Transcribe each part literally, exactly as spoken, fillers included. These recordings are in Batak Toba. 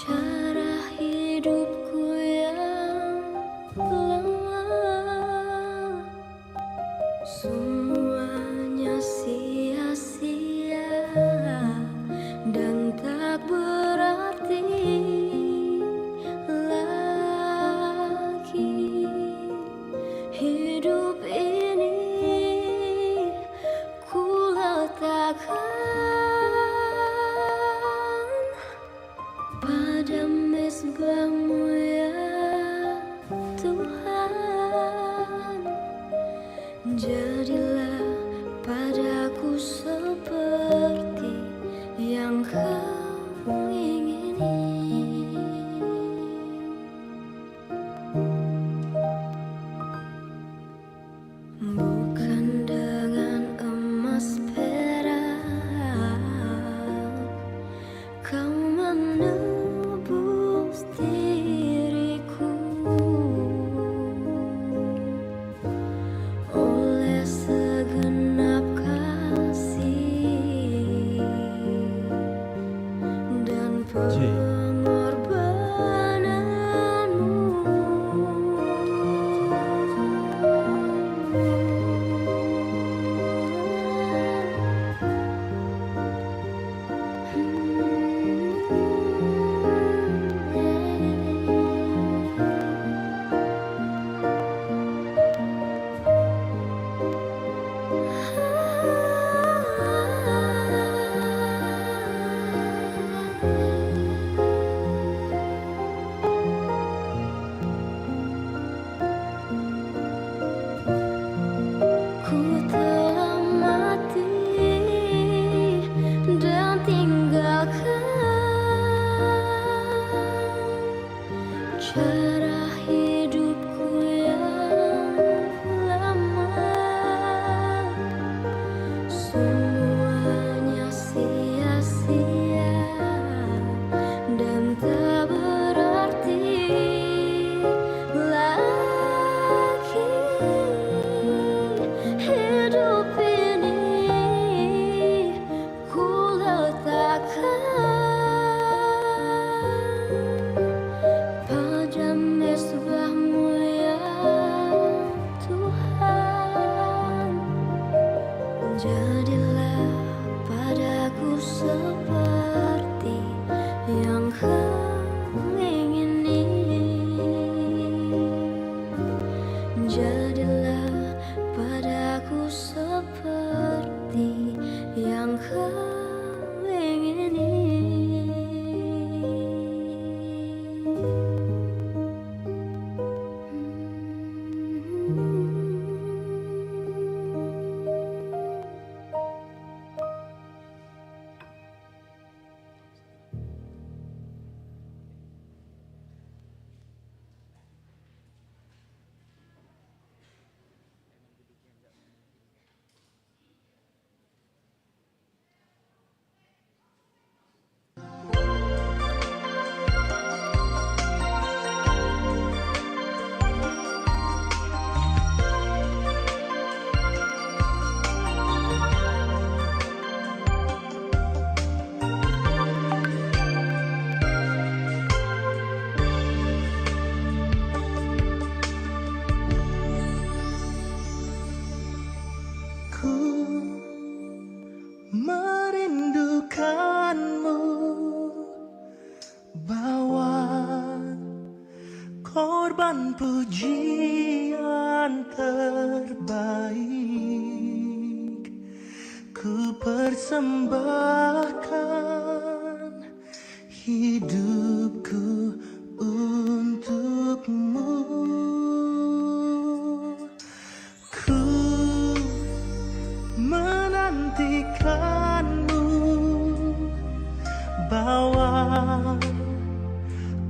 Cara hidupku yang lemah, semuanya sia-sia dan tak berarti lagi. Hidup ini ku letakkan pada mezbah-Mu, ya Tuhan. Jadilah padaku seperti yang Kau ingini. Bukan dengan emas perak Kau menebus diriku, oleh segenap kasih dan pengorbanan-Mu. Ku telah mati dan tinggalkan cara hidupku yang lama. Semuanya sia-sia dan tak berarti lagi. Hidup ini ku letakkan pada mezbah-Mu, ya Tuhan. Jadilah padaku seperti yang Kau ingini. Jadilah padaku seperti yang Kau ingini. Ku merindukan-Mu, bawa korban pujian terbaik. Ku persembahkan hidupku untuk-Mu. Ku menantikan-Mu, bawa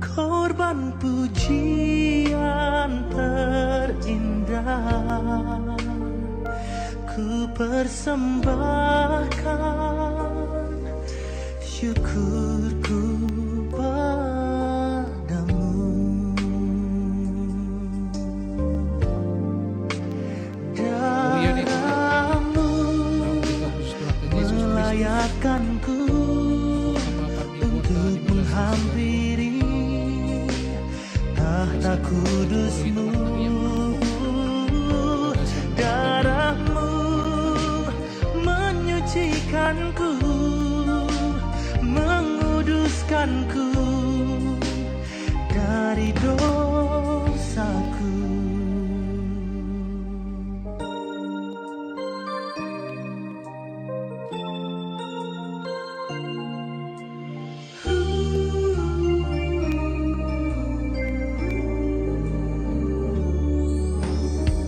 korban pujian terindah. Ku persembahkan syukurku padamu. Darah-Mu melayani Tanganku untuk menghampiri tahta kudus-Mu. Darah-Mu menyucikanku, menguduskanku dari dosaku.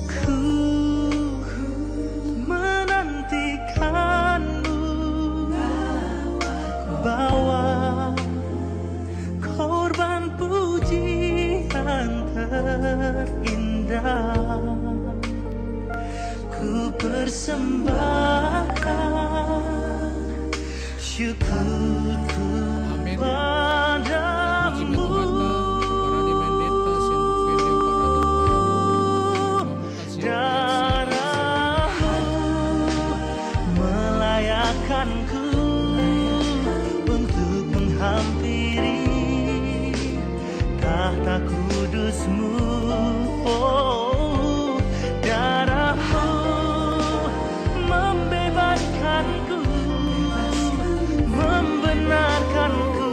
Ku menantikan-Mu, bawa korban pujian terindah. Ku persembahkan syukurku padamu. Darah-Mu melayakkanku untuk menghampiri tahta kudus-Mu. Oh, darah-Mu membebaskanku, membenarkanku,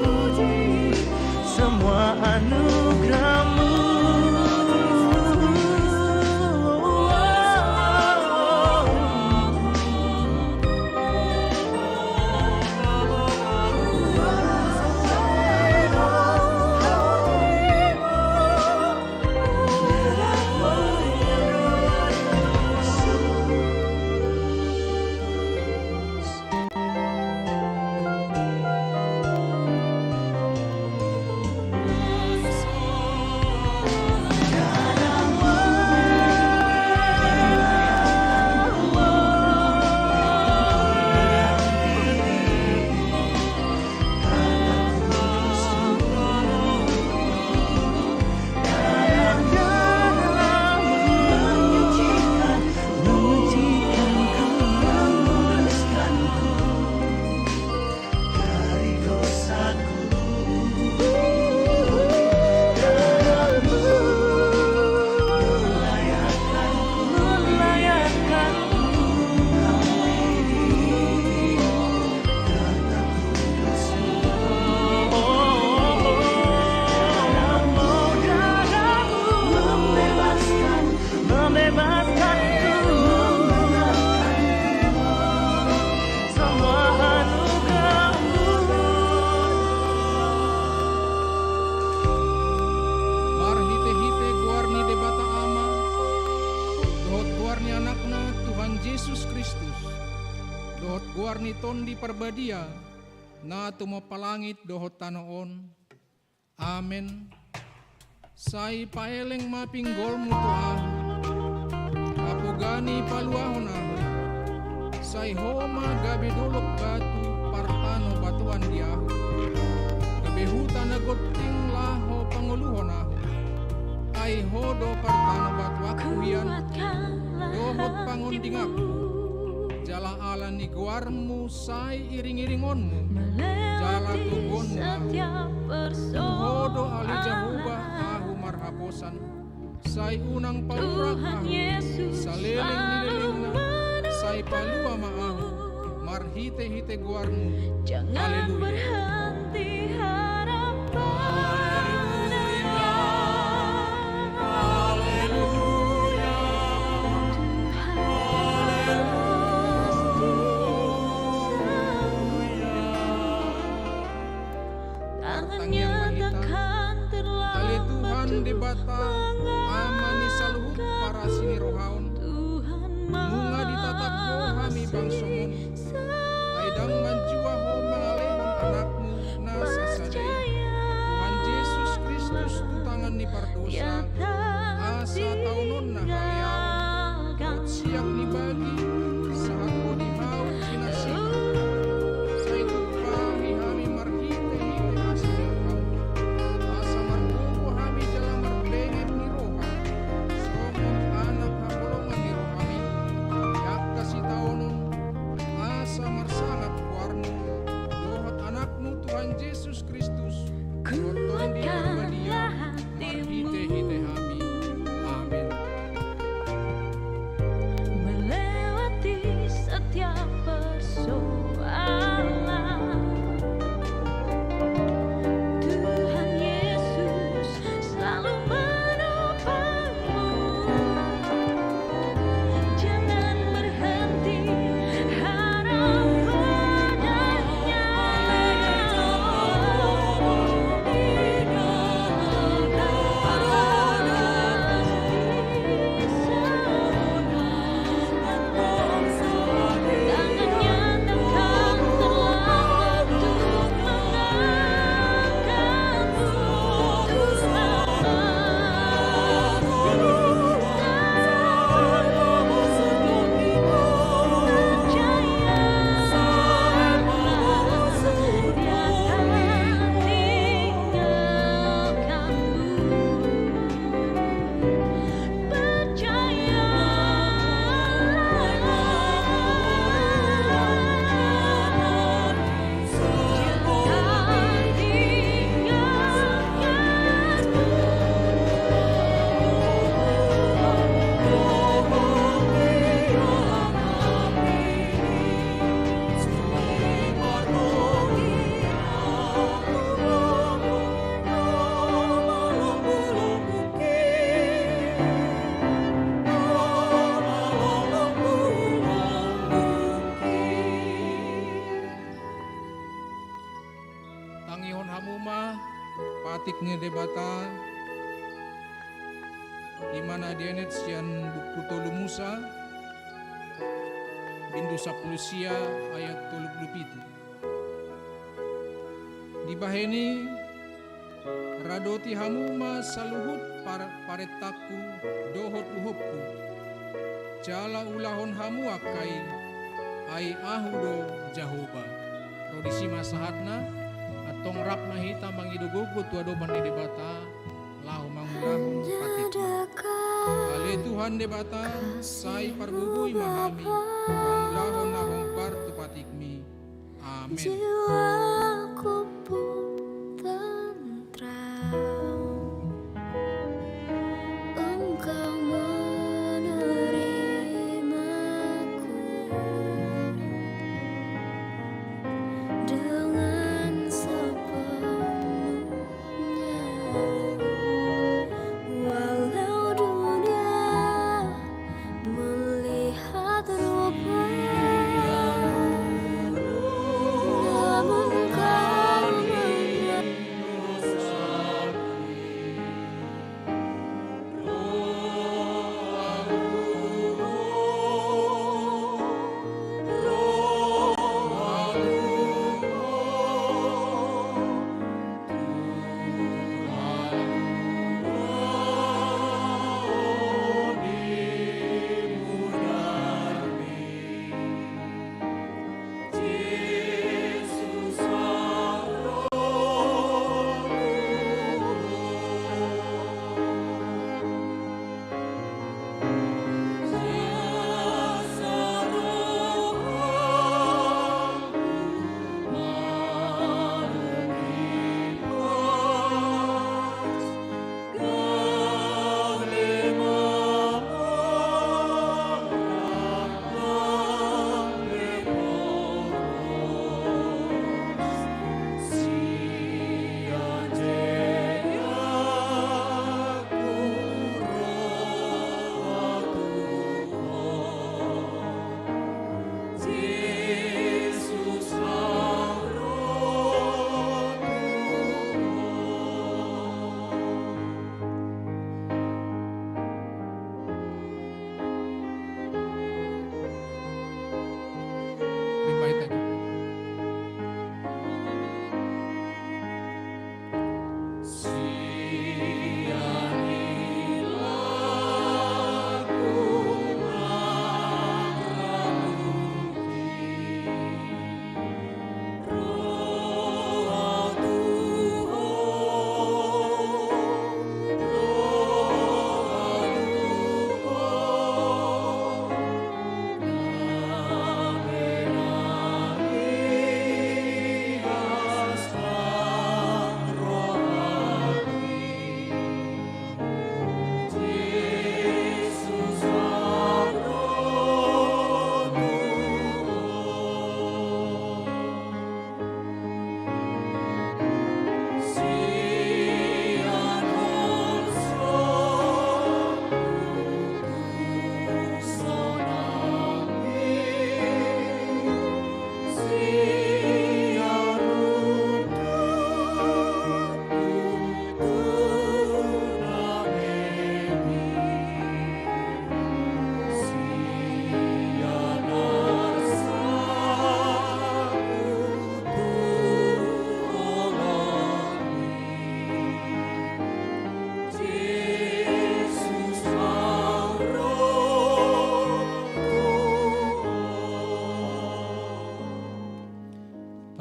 semua anugerah-Mu. Membebaskanku, semua anugerah-Mu. Marhite-hite goar ni Debata Ama, dohot goar ni Anakna Tuhan Jesus Kristus, dohot goar ni Tondi Parbadia, na tumompa langit dohot tano on. Amen. Sai paeleng ma pinggolmu tu ahu, hapoga ni paluahon ahu. Sai Ho ma gabe dolok batu partanobatoan di ahu, gabe huta na gonting laho pangoluhon ahu. Ai Ho do partanobatoanku hian dohot pangondinganku. Jala ala ni goarmu sai iring-iringonmu jala toguonmu ahu. Tu Ho do ale Jahowa ahu marhaposan. Sai unang paurang ahu saleleng ni lelengna. Sai palua ma ahu marhite-hite goarmu. Haleluya. Haleluya. Haleluya. Tangiang ma hita. Ale Tuhan Debata, Ama ni saluhut parasi ni roha on, nunga ditatap Ho hami bangsoM on. Ai ndang manjua Ho mangalehon Anakmu na sasada i, Tuhan Jesus Kristus, tu tangan ni pardosa, asa taononna haleaon dohot siap ni bagi, sahat ro di hau pinasihon. Sai tumpahi hami marhite-hite asi ni rohaM, asa margogo hami jala marbenget ni roha Tik ni Debata, i ma na dienet sian buku tolu Musa, bindu sampulu sia ayat tolu pulu pitu. Dibahen i, radoti hamu ma saluhut par-, parentangku dohot uhumku. Jala ulahon hamu angka i, ai Ahu do Jahowa. Ro disi ma sahatna, antong rap ma hita mangido gogo tu adopan ni Debata, laho mangulahon patikna. Ale Tuhan Debata, sai pargogoi ma hami, mangulahon na hombar tu patikmi. Amen. Jiwaku pun tentram, Engkau menerimaku dengan sepenuhnya. Walau dunia melihat rupa, namun kau mengerti.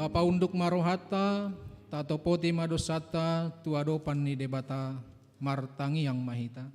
Tapaunduk ma rohanta, tatopoti ma dosanta tu adopan ni Debata, martangiang ma hita.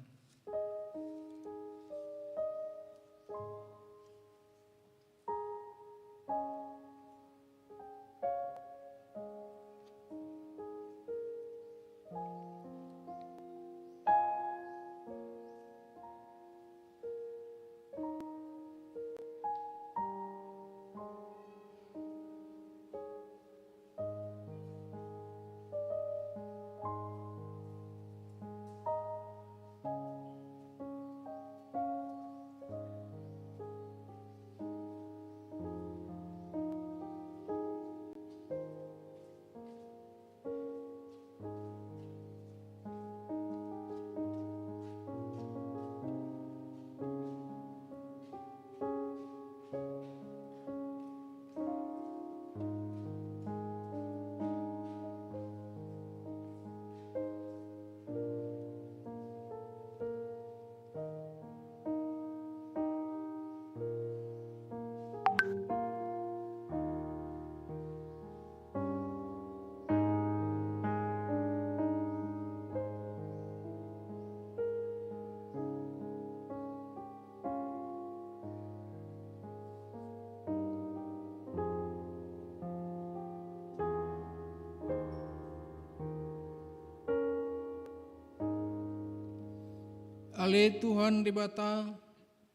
Ale Tuhan Debata,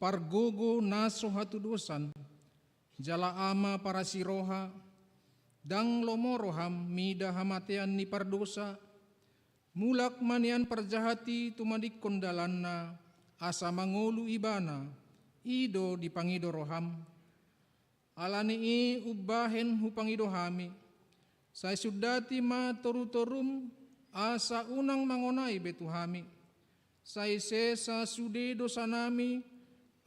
pargogo na so hatudosan, jala Ama parasi roha, ndang lomo roham mida hamatean ni pardosa, mulak ma nian parjahat i tumadingkon dalanna, asa mangolu ibana, i do dipangido roham. Ala ni i umbahen hupangido hami, sai sundati ma torutorum, asa unang mangonai be tu hami. Sai sesa sude dosanami,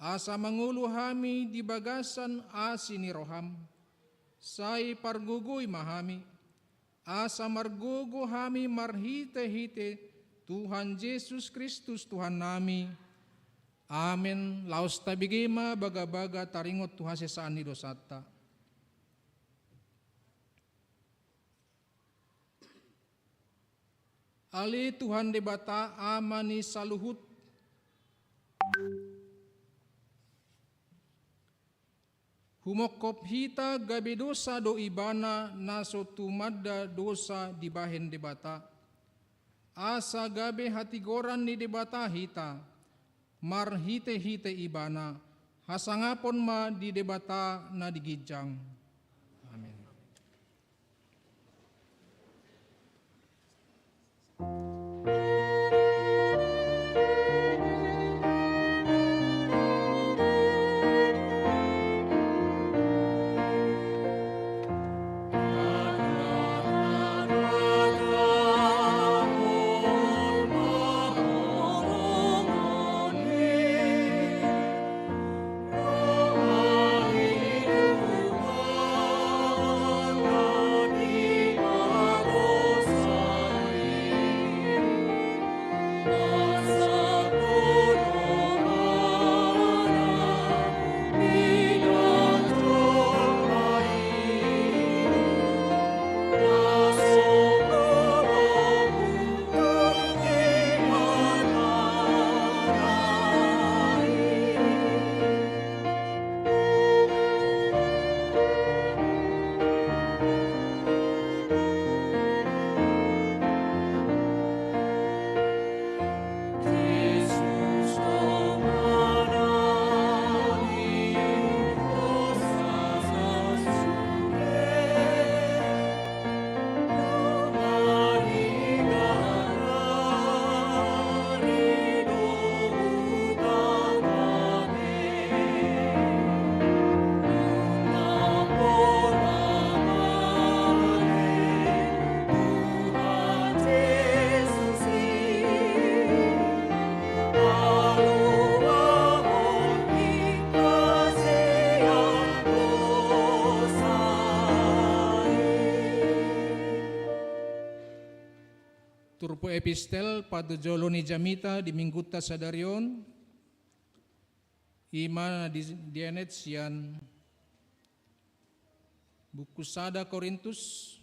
asa mangolu hami di bagasan asi ni roham. Sai pargogoi ma hami, asa margogo hami marhitehite Tuhan Jesus Kristus Tuhannami. Amen. Laos tabege ma bagabaga taringot tu hasesaan ni dosanta. Ale Tuhan Debata, Ama ni saluhut, humongkop hita gabe dosa do ibana na so tumanda dosa dibahen Debata. Asa gabe hatigoran ni Debata hita, marhitehite ibana, hasangapon ma di Debata na di ginjang. Amen. Turpuk epistel paduahon ni jamita di minggunta sadari on, i ma na di, dienet sian buku sada Korintus,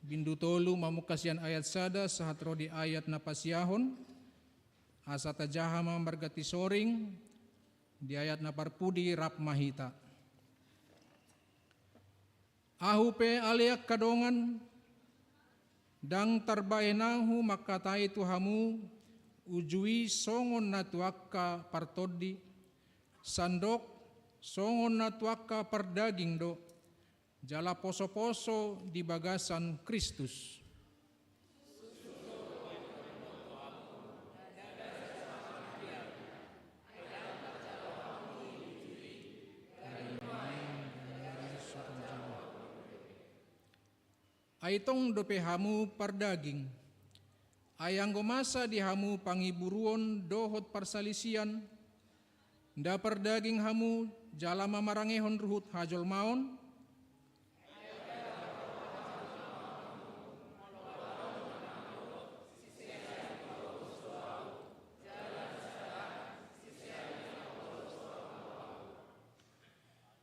bindu tolu mamungka sian ayat sada sahat ro di ayat na pasiahon, asa tajaha ma marganti soring, di ayat na parpudi rap ma hita. Ahu pe ale angka dongan, ndang tarbahen ahu mangkatai tu hamu uju i songon na tu angka partondi, sandok songon na tu angka pardaging do, jala posoposo di bagasan Kristus. Ai tong dope hamu pardaging. Ai anggo masa di hamu pangiburuon dohot parsalisian, nda pardaging hamu jala mamarangehon ruhut hajolmaon?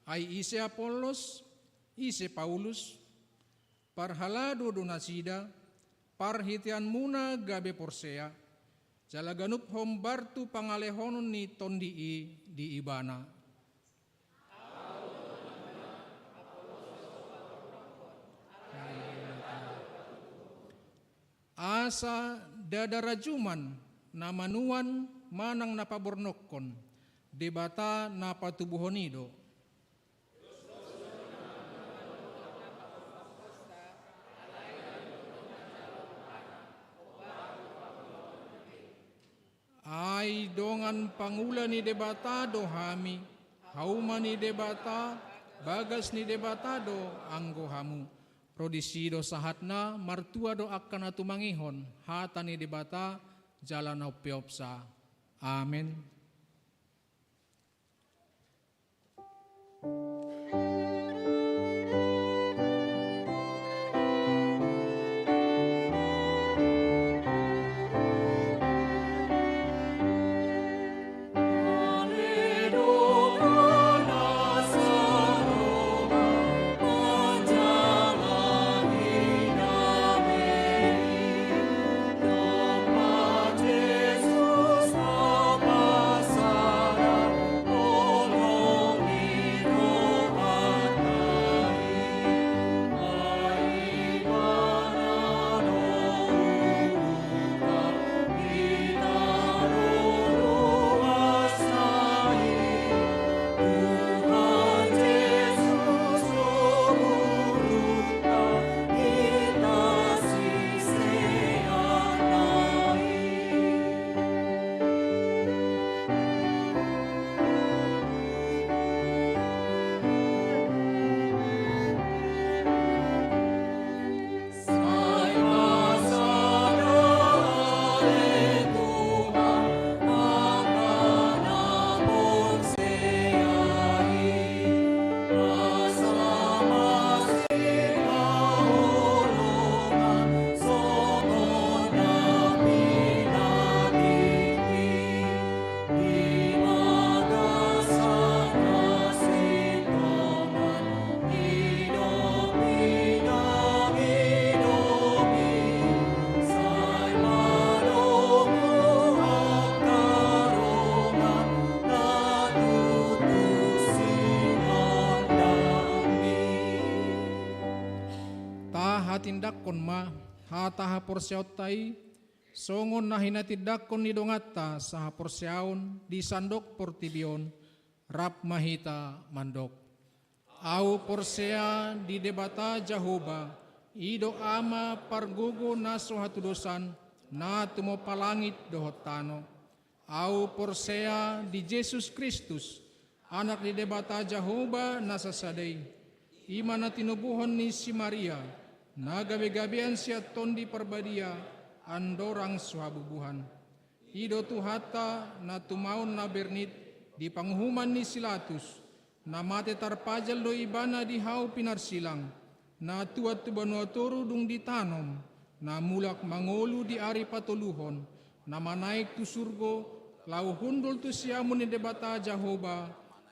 Ai ise Apollos, ise Paulus, parhalado do nasida, parhiteanmuna gabe porsea, jala ganup hombar tu pangalehonon ni tondi i di ibana. Asa nda darajuman na manuan manang na pabornongkon, Debata na patubuhon i do. Ai dongan pangula ni Debata do hami, hauma ni Debata, bagas ni Debata do anggo hamu. Ro disi do sahatna, martua do angka na tumangihon hata ni Debata jala na umpeopsa. Amen. Tahatindangkon ma hata haporseaonta i, songon na hinatindangkon ni donganta sahaporseaon di sandok portibi on, rap ma hita mandok. Ahu porsea di Debata Jahowa, i do Ama pargogo na so hatudosan, na tumompa langit dohot tano. Ahu porsea di Jesus Kristus, Anak ni Debata Jahowa na sasada i. I ma na tinubuhon ni si Maria, na gabegabean sian Tondi Parbadia, andorang so habubuhan. I do Tuhanta, na tumaon na bernit di panguhuman ni si Latus, na mate tarpajal do Ibana di hau pinarsilang, na tuat tu banua toru dung ditanom, na mulak mangolu di ari patoluhon, na manaek tu surgo, laho hundul tu siamun ni Debata Jahowa,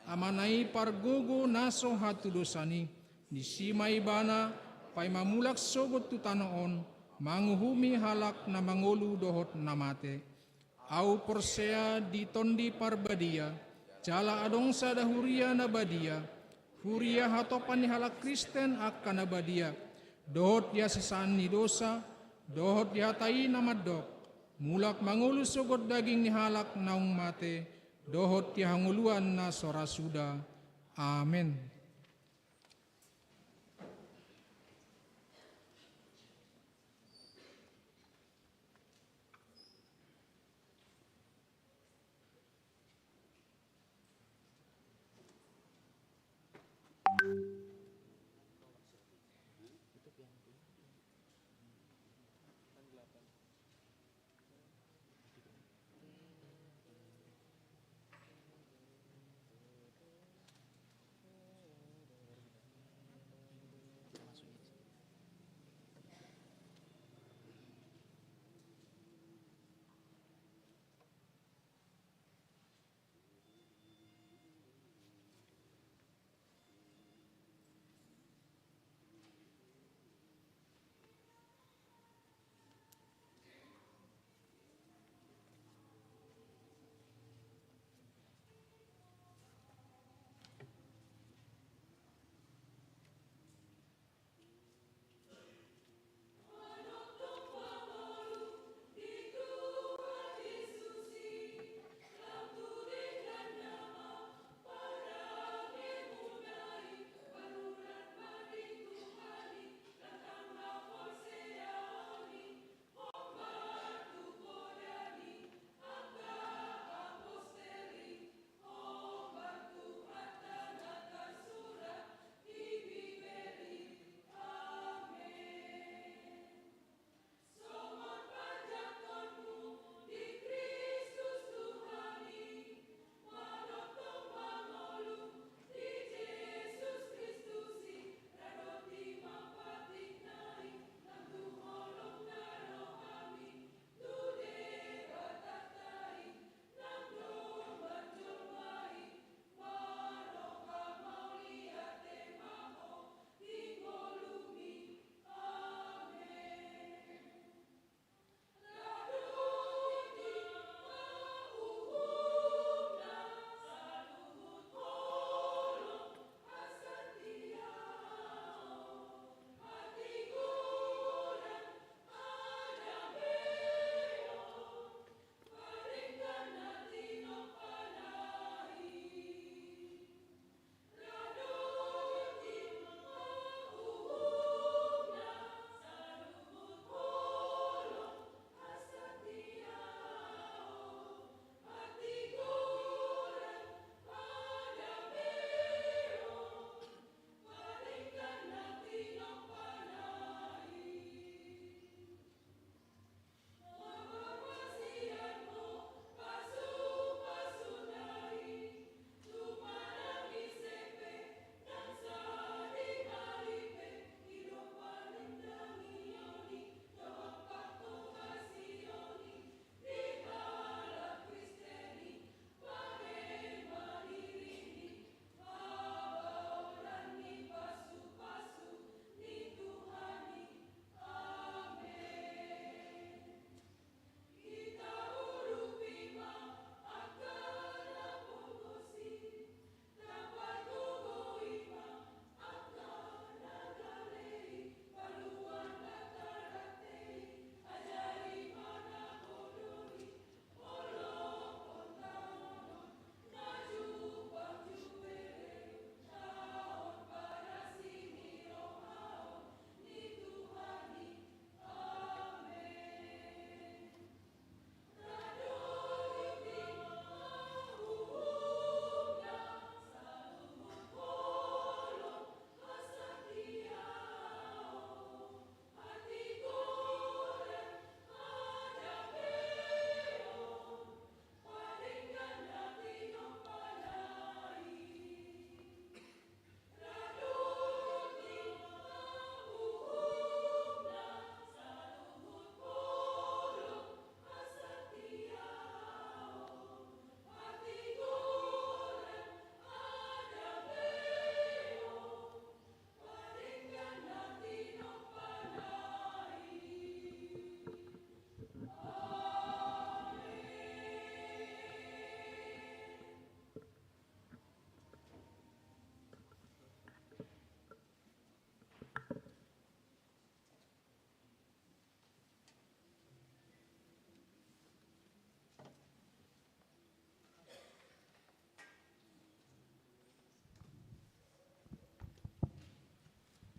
Amana i pargogo na so hatudosan i. Disi ma Ibana, paima mulak sogot tu tano on, manguhumi halak na mangolu dohot na mate. Ahu porsea di Tondi Parbadia, jala adong sada huria na badia, huria hatopan ni halak Kristen angka na badia, dohot di hasesaan ni dosa, dohot di hata i na mandok, mulak mangolu sogot daging ni halak naung mate, dohot di hangoluan na so ra suda. Amen.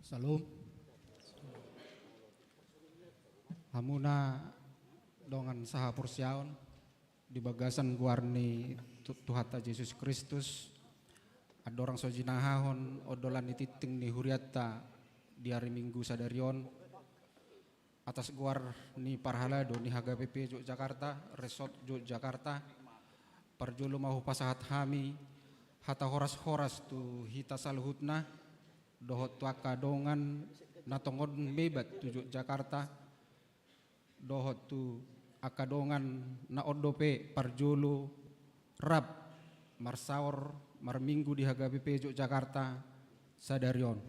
Salam. Hamuna dongan sahaporseaon di bagasan goar ni Tu-, Tuhanta Jesus Kristus, andorang so jinahahon ondolan ni tingting ni hurianta di ari Minggu sadari on, atas goar ni parhalado ni H K B P Yogyakarta, Resort Yogyakarta, parjolo ma hupasahat hami hata horas-horas tu hita saluhutna, dohot tu angka dongan na tongon mebat tu Yogyakarta, dohot tu angka dongan na on dope parjolo rap marsaor marminggu di H K B P Yogyakarta sadari on.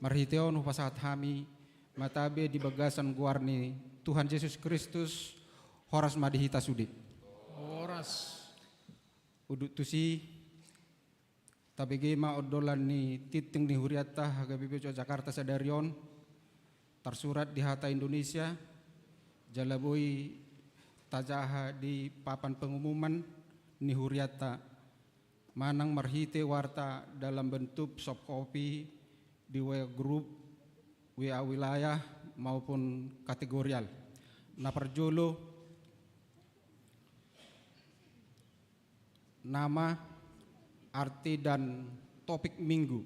Marhite on hupasahat hami ma tabe di bagasan goar ni Tuhan Jesus Kristus, horas ma di hita sude. Horas. Udut tusi, tabege ma ondolan ni tingting ni hurianta H K B P Yogyakarta sadari on, tarsurat di hata Indonesia, jala boi tajaha di papan pengumuman ni hurianta, manang marhite warta dalam bentuk soft copy di W A group, W A wilayah maupun kategorial. Na parjolo, nama, arti dan topik Minggu,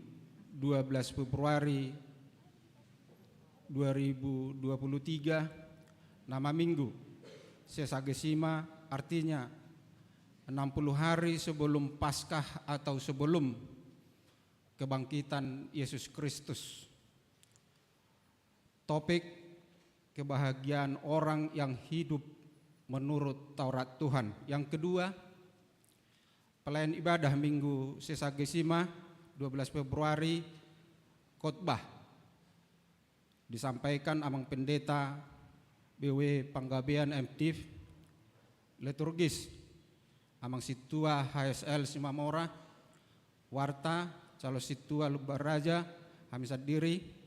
dua belas Februari dua ribu dua puluh tiga, nama Minggu, Sexagesima, artinya enam puluh hari sebelum Paskah atau sebelum kebangkitan Yesus Kristus. Topik, kebahagiaan orang yang hidup menurut Taurat Tuhan. Yang kedua, pelayan ibadah Minggu Sexagesima, dua belas Februari, khotbah disampaikan Amang Pendeta B W Panggabean M Div. Liturgis, Amang Sintua H S L Simamora. Warta, Calon Sintua Lumban Raja, hami sandiri.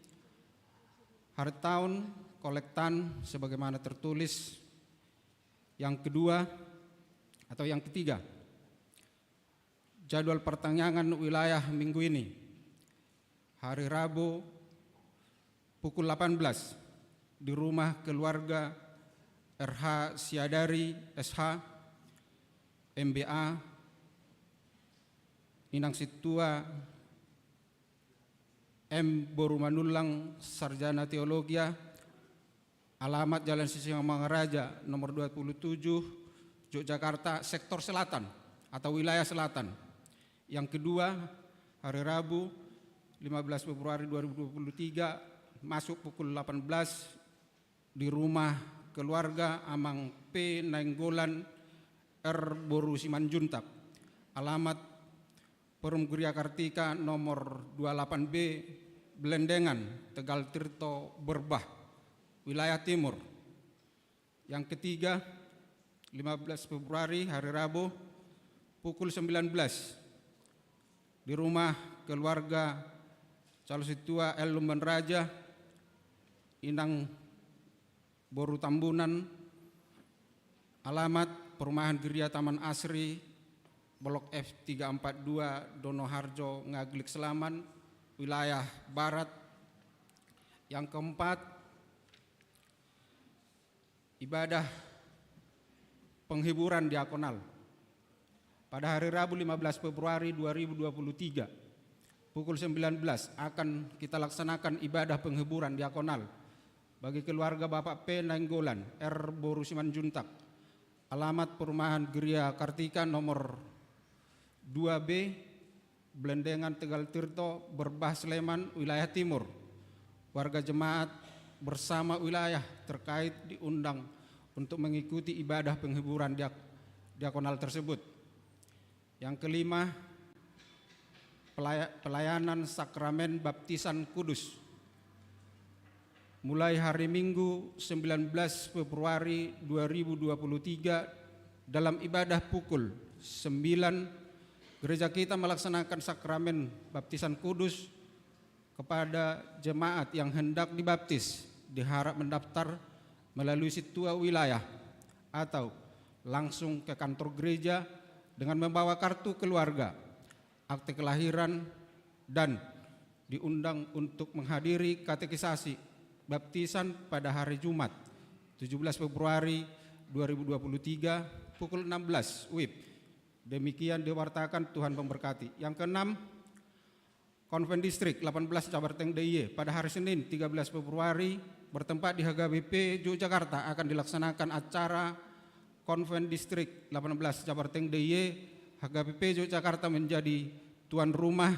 Hari tahun, kolektan sebagaimana tertulis. Yang kedua, atau yang ketiga, jadwal pertanyangan wilayah minggu ini. Hari Rabu, pukul delapan belas, di rumah keluarga R H Siadari S H, M B A, Inang Sintua M Boru Manullang, Sarjana Teologia, alamat Jalan Sisingamangaraja nomor dua puluh tujuh, Yogyakarta, sektor selatan atau wilayah selatan. Yang kedua, hari Rabu, lima belas Februari dua ribu dua puluh tiga, masuk pukul delapan belas, di rumah keluarga Amang P Nainggolan R Boru Simanjuntak. Alamat Perum Geria Kartika nomor dua puluh delapan B, Belendengan, Tegal Tirto, Berbah, wilayah Timur. Yang ketiga, lima belas Februari, hari Rabu, pukul sembilan belas, di rumah keluarga Calon Sintua L Lumban Raja, Inang Boru Tambunan, alamat Perumahan Geria Taman Asri, Blok F tiga empat dua, Donoharjo, Ngaglik, Selaman, wilayah Barat. Yang keempat, ibadah penghiburan diakonal. Pada hari Rabu lima belas Februari dua ribu dua puluh tiga, pukul sembilan belas, akan kita laksanakan ibadah penghiburan diakonal bagi keluarga Bapak P Nainggolan R Boru Simanjuntak, alamat Perumahan Geria Kartika nomor dua B, Belendengan, Tegal Tirto, Berbah, Sleman, wilayah Timur. Warga jemaat bersama wilayah terkait diundang untuk mengikuti ibadah penghiburan diak-, diakonal tersebut. Yang kelima, pelaya-, pelayanan sakramen baptisan kudus. Mulai hari Minggu, sembilan belas Februari dua ribu dua puluh tiga, dalam ibadah pukul sembilan, gereja kita melaksanakan sakramen baptisan kudus kepada jemaat yang hendak dibaptis. Diharap mendaftar melalui sintua wilayah atau langsung ke kantor gereja dengan membawa kartu keluarga, akte kelahiran, dan diundang untuk menghadiri katekisasi baptisan pada hari Jumat, tujuh belas Februari dua ribu dua puluh tiga, pukul enam belas W I B. Demikian diwartakan, Tuhan memberkati. Yang keenam, Konven Distrik delapan belas Jabarteng D I Y pada hari Senin, tiga belas Februari, bertempat di H K B P Yogyakarta, akan dilaksanakan acara Konven Distrik delapan belas Jabarteng D I Y. H K B P Yogyakarta menjadi tuan rumah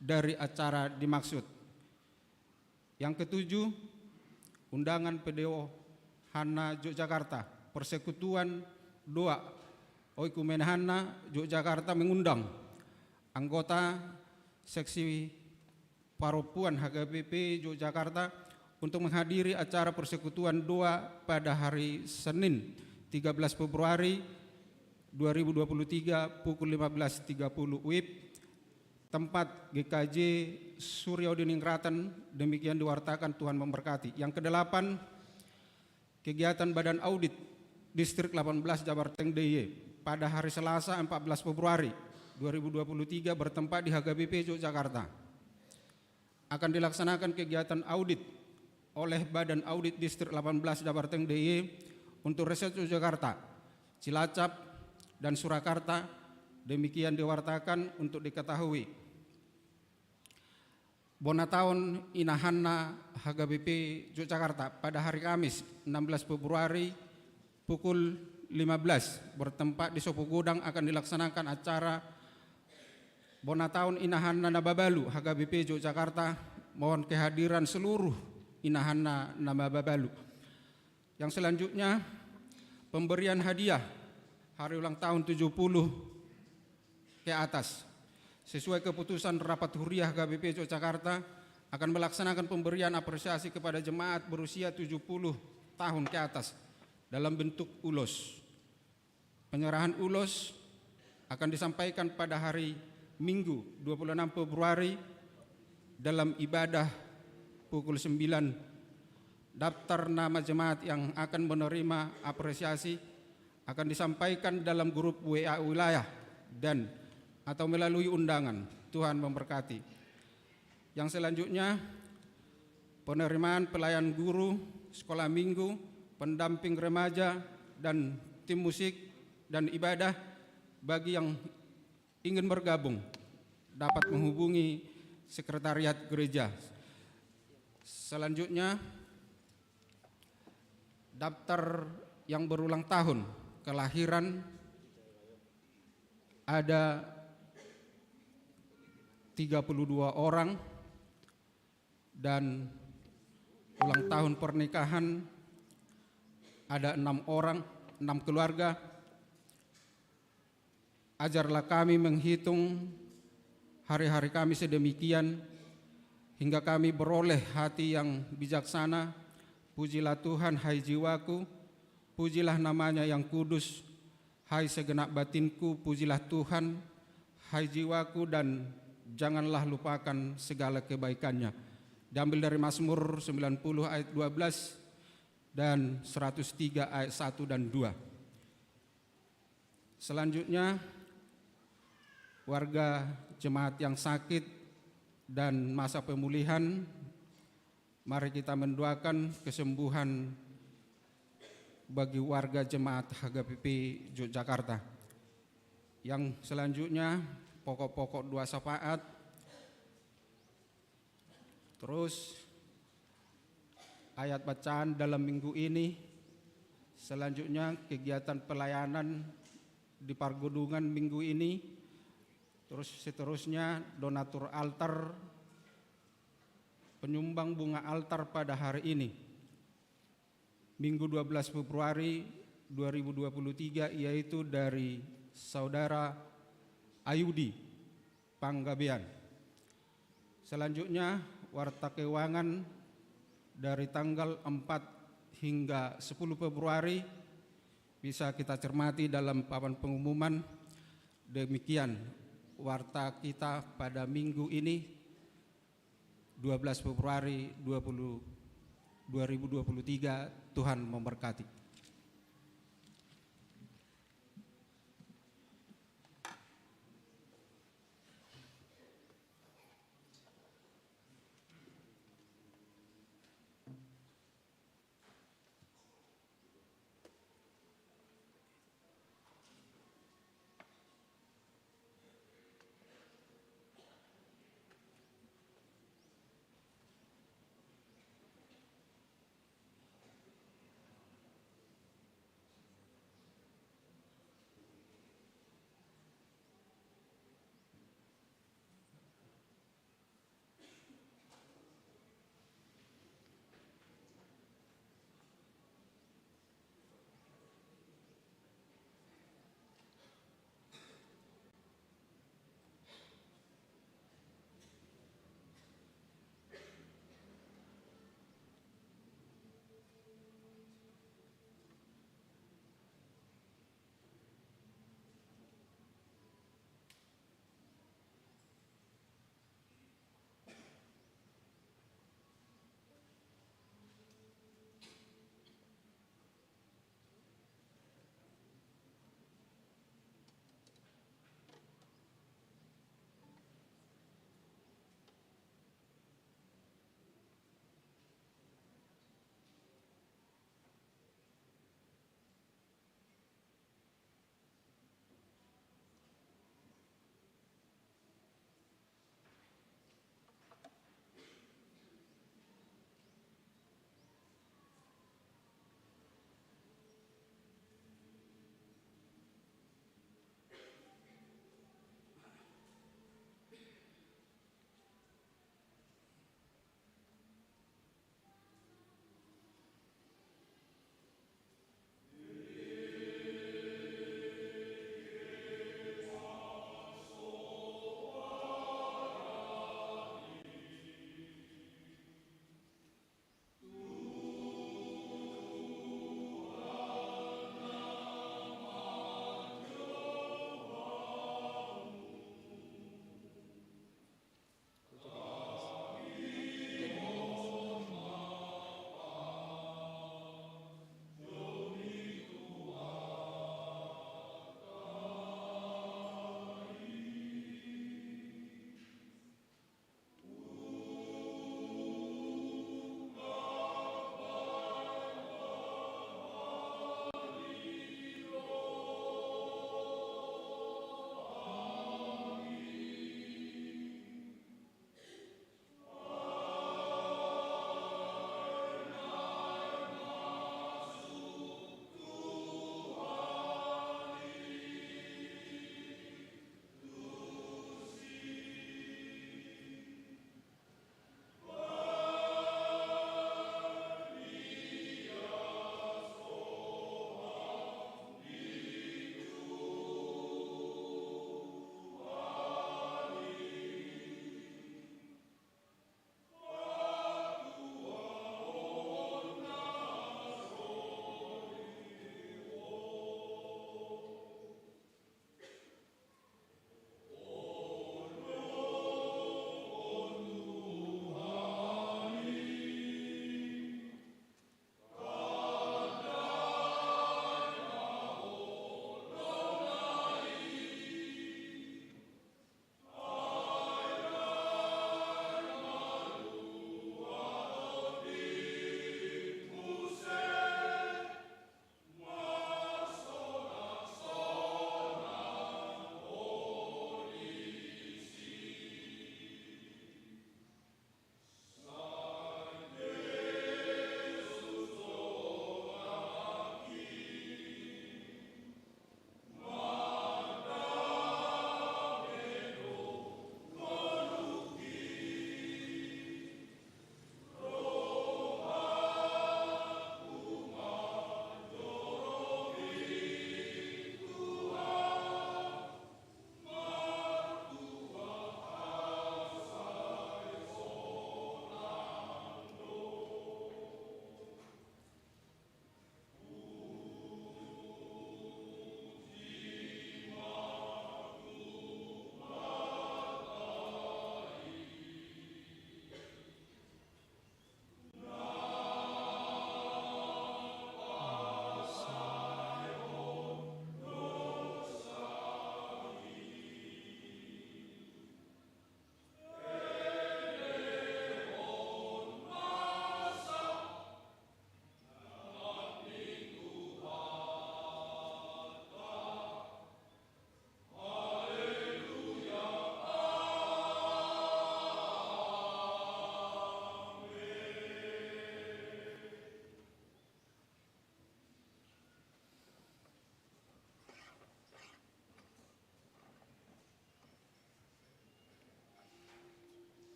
dari acara dimaksud. Yang ketujuh, undangan P D O Hanna Yogyakarta, Persekutuan Doa Oikumene Hanna Yogyakarta mengundang anggota seksi parompuan H K B P Yogyakarta untuk menghadiri acara Persekutuan Doa pada hari Senin, tiga belas Februari dua ribu dua puluh tiga, pukul lima belas tiga puluh W I B, tempat G K J Suryo Diningratan. Demikian diwartakan, Tuhan memberkati. Yang kedelapan, kegiatan Badan Audit Distrik delapan belas Jabarteng D I Y pada hari Selasa, empat belas Februari dua ribu dua puluh tiga, bertempat di H K B P Yogyakarta. Akan dilaksanakan kegiatan audit oleh Badan Audit Distrik delapan belas Jabarteng D I Y untuk Resort Yogyakarta, Cilacap, dan Surakarta. Demikian diwartakan untuk diketahui. Bona taon Ina Hanna H K B P Yogyakarta pada hari Kamis, enam belas Februari, pukul lima belas, bertempat di Sopo Godang, akan dilaksanakan acara Bona taon Ina Hanna na mabalu H K B P Yogyakarta. Mohon kehadiran seluruh Ina Hanna na mabalu. Yang selanjutnya, pemberian hadiah hari ulang tahun tujuh puluh ke atas. Sesuai keputusan rapat huria H K B P Yogyakarta, akan melaksanakan pemberian apresiasi kepada jemaat berusia tujuh puluh tahun ke atas dalam bentuk ulos. Penyerahan ulos akan disampaikan pada hari Minggu, dua puluh enam Februari, dalam ibadah pukul sembilan. Daftar nama jemaat yang akan menerima apresiasi akan disampaikan dalam grup W A wilayah dan atau melalui undangan. Tuhan memberkati. Yang selanjutnya, penerimaan pelayan guru sekolah minggu, pendamping remaja, dan tim musik dan ibadah. Bagi yang ingin bergabung, dapat menghubungi sekretariat gereja. Selanjutnya, daftar yang berulang tahun kelahiran ada tiga puluh dua orang, dan ulang tahun pernikahan ada enam orang, enam keluarga. Ajarlah kami menghitung hari-hari kami sedemikian, hingga kami beroleh hati yang bijaksana. Pujilah Tuhan, hai jiwaku, pujilah nama-Nya yang kudus. Hai segenap batinku, pujilah Tuhan, hai jiwaku, dan janganlah lupakan segala kebaikan-Nya. Diambil dari Mazmur sembilan puluh ayat dua belas dan seratus tiga ayat satu dan dua. Selanjutnya, warga jemaat yang sakit dan masa pemulihan, mari kita mendoakan kesembuhan bagi warga jemaat H K B P Yogyakarta. Yang selanjutnya, pokok-pokok doa syafaat. Terus, ayat bacaan dalam minggu ini. Selanjutnya, kegiatan pelayanan di Pargodungan minggu ini. Terus seterusnya, donatur altar, penyumbang bunga altar pada hari ini, Minggu dua belas Februari dua ribu dua puluh tiga, yaitu dari Saudara Ayudi Panggabean. Selanjutnya, warta keuangan dari tanggal empat hingga sepuluh Februari bisa kita cermati dalam papan pengumuman. Demikian warta kita pada minggu ini, dua belas Februari dua puluh, dua ribu dua puluh tiga. Tuhan memberkati.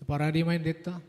Parade ma endenta.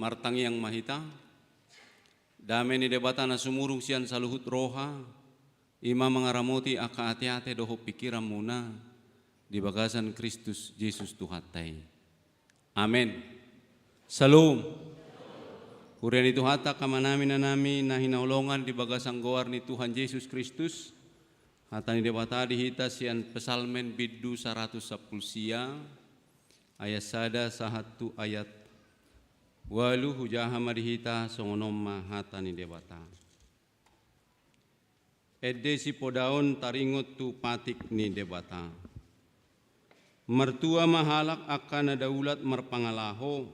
Martangiang ma hita. Dame ni Debata na sumurung sian saluhut roha, i ma mangaramoti angka ateate dohot pingkiranmuna di bagasan Kristus Jesus Tuhanta i. Amen. Shalom. Huria ni Tuhanta, angka amanami, inanami na hinaholongan di bagasan goar ni Tuhan Jesus Kristus, hata ni Debata di hita sian Psalmen bindu saratus sampulu sia, ayat sada sahat tu ayat ualu. Hujaha ma di hita, songon on ma hata ni Debata. Ende sipodaon taringot tu patik ni Debata. Martua ma halak angka na daulat marpangalaho,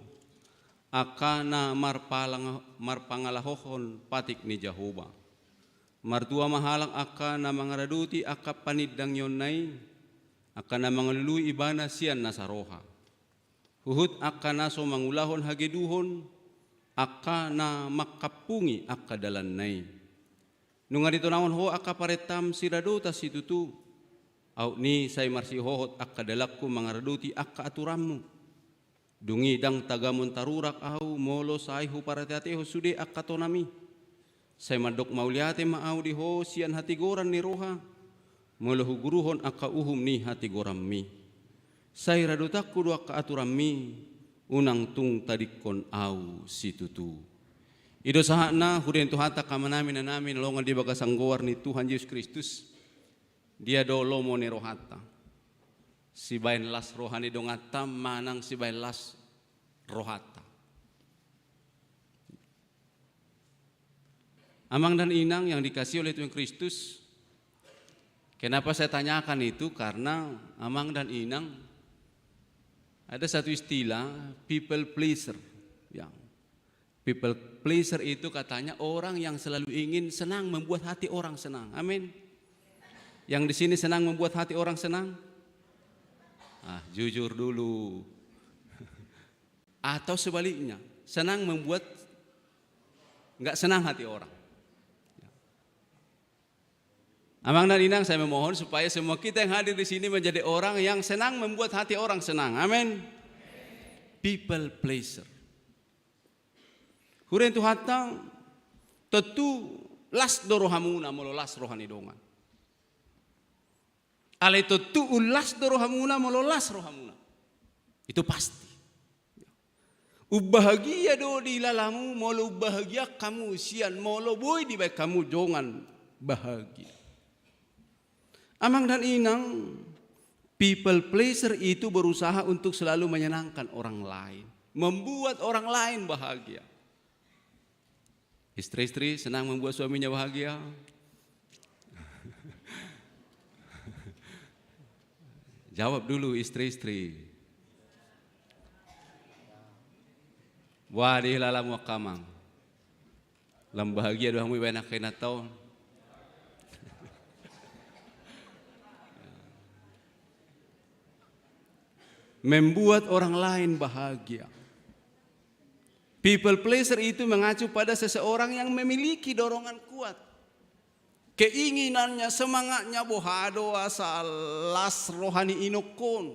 angka na marpalang-, marpangalahohon patik ni Jahowa. Martua ma halak angka na mangaradoti angka panindangionna i, angka na mangalului Ibana sian nasa roha. Huhut angka na so mangulahon hageduhon, angka na mangkampungi angka dalanna i. Nunga ditonanghon Ho angka parentam siradotan situtu. Aut ni sai marsihohot angka dalanku mangaradoti angka aturanmu. Dung i ndang tagamon tarurak ahu molo sai huparateatehon sude angka tonami. Sai mandok mauliate ma ahu di Ho sian hatigoran ni roha, molo huguruhon angka uhum ni hatigoranmi. Sai radotanku do angka aturanmi, unang tung tadingkon ahu situtu. I do sahatna, huria ni Tuhanta, angka amanami, inanami na hinaholongan di bagasan goar ni Tuhan Jesus Kristus. Dia do lomo ni rohanta? Sibaen las roha ni donganta manang sibaen las rohanta? Amang dan inang yang dikasihi oleh Tuhan Kristus, kenapa saya tanyakan itu? Karena amang dan inang, ada satu istilah, people pleaser. Ya. People pleaser itu katanya orang yang selalu ingin senang, membuat hati orang senang. Amin. Yang di sini senang membuat hati orang senang? Ah, jujur dulu. Atau sebaliknya, senang membuat nggak senang hati orang. Amang dan inang, saya memohon supaya semua kita yang hadir di sini menjadi orang yang senang membuat hati orang senang. Amin. People pleaser. Huria ni Tuhanta, tontu las do rohamuna molo las roha ni dongan. Alai tontu umlas do rohamuna molo las rohamuna. Itu pasti. Umbahagia do di lalamu molo umbahagiaon hamu sian molo boi dibaen hamu dongan bahagia. Amang dan inang, people pleaser itu berusaha untuk selalu menyenangkan orang lain, membuat orang lain bahagia. Istri-istri senang membuat suaminya bahagia? Jawab dulu, istri-istri. Wah, di lalamu angka amang. Lam bahagia do hamu ibaen angka inanta on. Membuat orang lain bahagia. People pleaser itu mengacu pada seseorang yang memiliki dorongan kuat. Keinginannya, semangatnya, boha do asa las roha ni inongkon,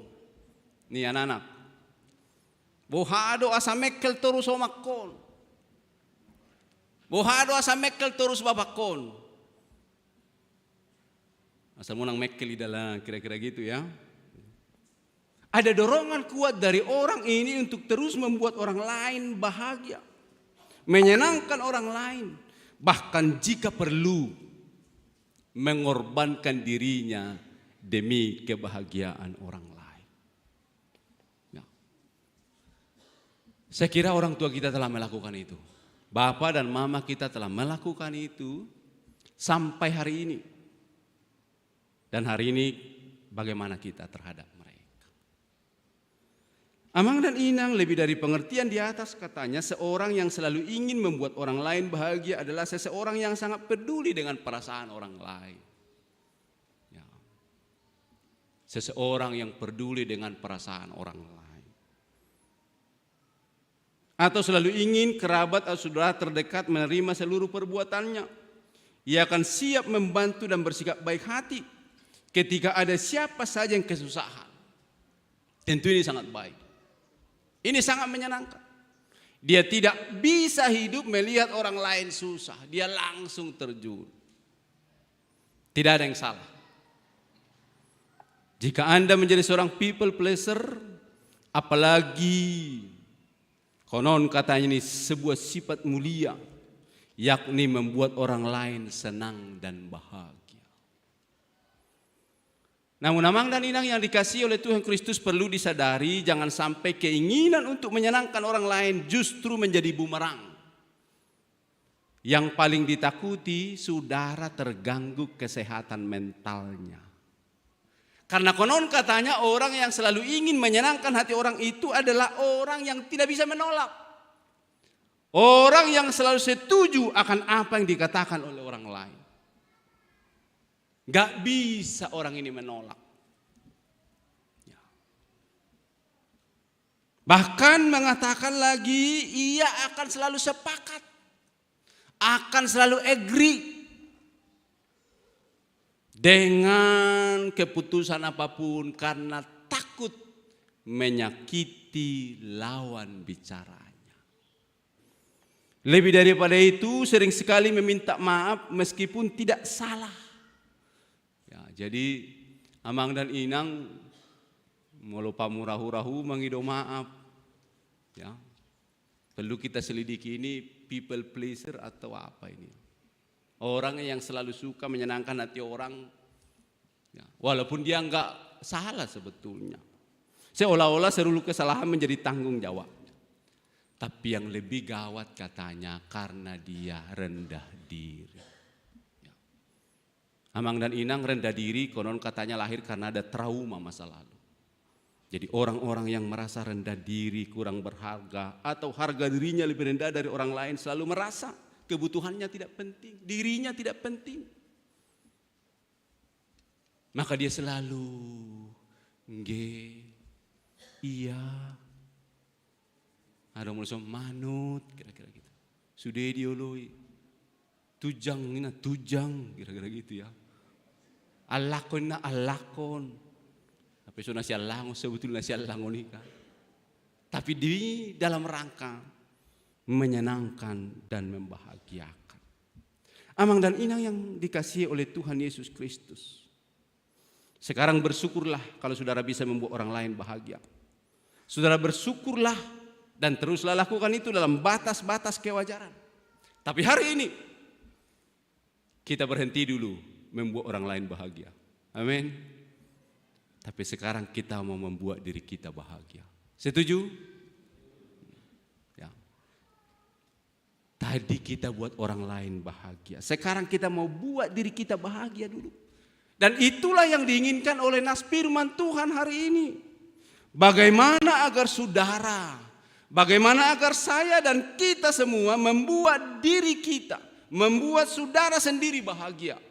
ni anakna. Boha do asa mengkel torus omakkon. Boha do asa mengkel torus bapakkon. Asa monang mengkel i dalan, kira-kira gitu ya. Ada dorongan kuat dari orang ini untuk terus membuat orang lain bahagia, menyenangkan orang lain, bahkan jika perlu, mengorbankan dirinya demi kebahagiaan orang lain. Ya. Saya kira orang tua kita telah melakukan itu. Bapa dan mama kita telah melakukan itu sampai hari ini. Dan hari ini, bagaimana kita terhadap mereka? Amang dan inang, lebih dari pengertian di atas, katanya seorang yang selalu ingin membuat orang lain bahagia adalah seseorang yang sangat peduli dengan perasaan orang lain. Ya. Seseorang yang peduli dengan perasaan orang lain. Atau selalu ingin kerabat atau saudara terdekat menerima seluruh perbuatannya. Ia akan siap membantu dan bersikap baik hati ketika ada siapa saja yang kesusahan. Tentu ini sangat baik. Ini sangat menyenangkan. Dia tidak bisa hidup melihat orang lain susah. Dia langsung terjun. Tidak ada yang salah. Jika Anda menjadi seorang people pleaser, apalagi konon katanya ini sebuah sifat mulia, yakni membuat orang lain senang dan bahagia. Namun amang dan inang yang dikasihi oleh Tuhan Kristus, perlu disadari, jangan sampai keinginan untuk menyenangkan orang lain justru menjadi bumerang. Yang paling ditakuti, saudara terganggu kesehatan mentalnya. Karena konon katanya orang yang selalu ingin menyenangkan hati orang itu adalah orang yang tidak bisa menolak. Orang yang selalu setuju akan apa yang dikatakan oleh orang lain. Nggak bisa orang ini menolak. Ya. Bahkan mengatakan lagi, ia akan selalu sepakat, akan selalu agree dengan keputusan apapun karena takut menyakiti lawan bicaranya. Lebih daripada itu, sering sekali meminta maaf meskipun tidak salah. Ya, jadi amang dan inang, molo pamurahu-rahu mangido maaf. Ya. Perlu kita selidiki, ini people pleaser atau apa ini? Orang yang selalu suka menyenangkan hati orang, ya, walaupun dia nggak salah sebetulnya. Seolah-olah seluruh kesalahan menjadi tanggung jawabnya. Tapi yang lebih gawat katanya karena dia rendah diri. Ya. Amang dan inang, rendah diri konon katanya lahir karena ada trauma masa lalu. Jadi orang-orang yang merasa rendah diri, kurang berharga, atau harga dirinya lebih rendah dari orang lain, selalu merasa kebutuhannya tidak penting, dirinya tidak penting. Maka dia selalu, "Nggih, iya." Adong molo so, "Manut," kira-kira gitu. "Sude dioloi." "Tunjang," ninna, "tunjang," kira-kira gitu ya. "Allak," ninna, "allak." Tapi so na siallangon, sebetulna siallangon i kan. Tapi di dalam rangka menyenangkan dan membahagiakan. Amang dan inang yang dikasihi oleh Tuhan Yesus Kristus, sekarang bersyukurlah kalau saudara bisa membuat orang lain bahagia. Saudara bersyukurlah dan teruslah lakukan itu dalam batas-batas kewajaran. Tapi hari ini, kita berhenti dulu membuat orang lain bahagia. Amin. Tapi sekarang kita mau membuat diri kita bahagia. Setuju? Ya. Tadi kita buat orang lain bahagia. Sekarang kita mau buat diri kita bahagia dulu. Dan itulah yang diinginkan oleh nas firman Tuhan hari ini. Bagaimana agar saudara Bagaimana agar saya dan kita semua membuat diri kita, membuat saudara sendiri bahagia?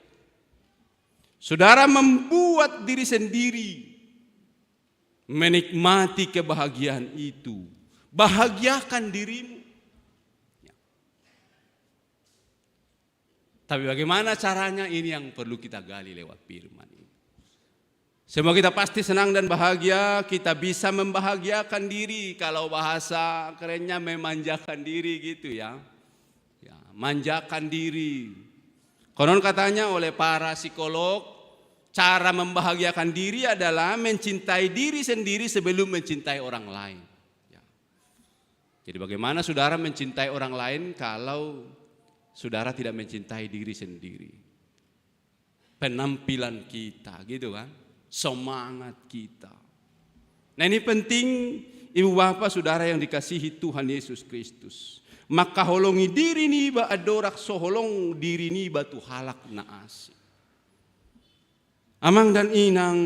Saudara membuat diri sendiri menikmati kebahagiaan itu. Bahagiakan dirimu. Ya. Tapi bagaimana caranya, ini yang perlu kita gali lewat firman ini. Semua kita pasti senang dan bahagia, kita bisa membahagiakan diri. Kalau bahasa kerennya memanjakan diri gitu ya. Ya, manjakan diri. Konon katanya oleh para psikolog, cara membahagiakan diri adalah mencintai diri sendiri sebelum mencintai orang lain. Ya. Jadi bagaimana saudara mencintai orang lain kalau saudara tidak mencintai diri sendiri? Penampilan kita, gitu kan? Semangat kita. Nah, ini penting, ibu bapa saudara yang dikasihi Tuhan Yesus Kristus. Mangkaholongi diri niba andorang so holong diri niba tu halak na asing. Amang dan inang,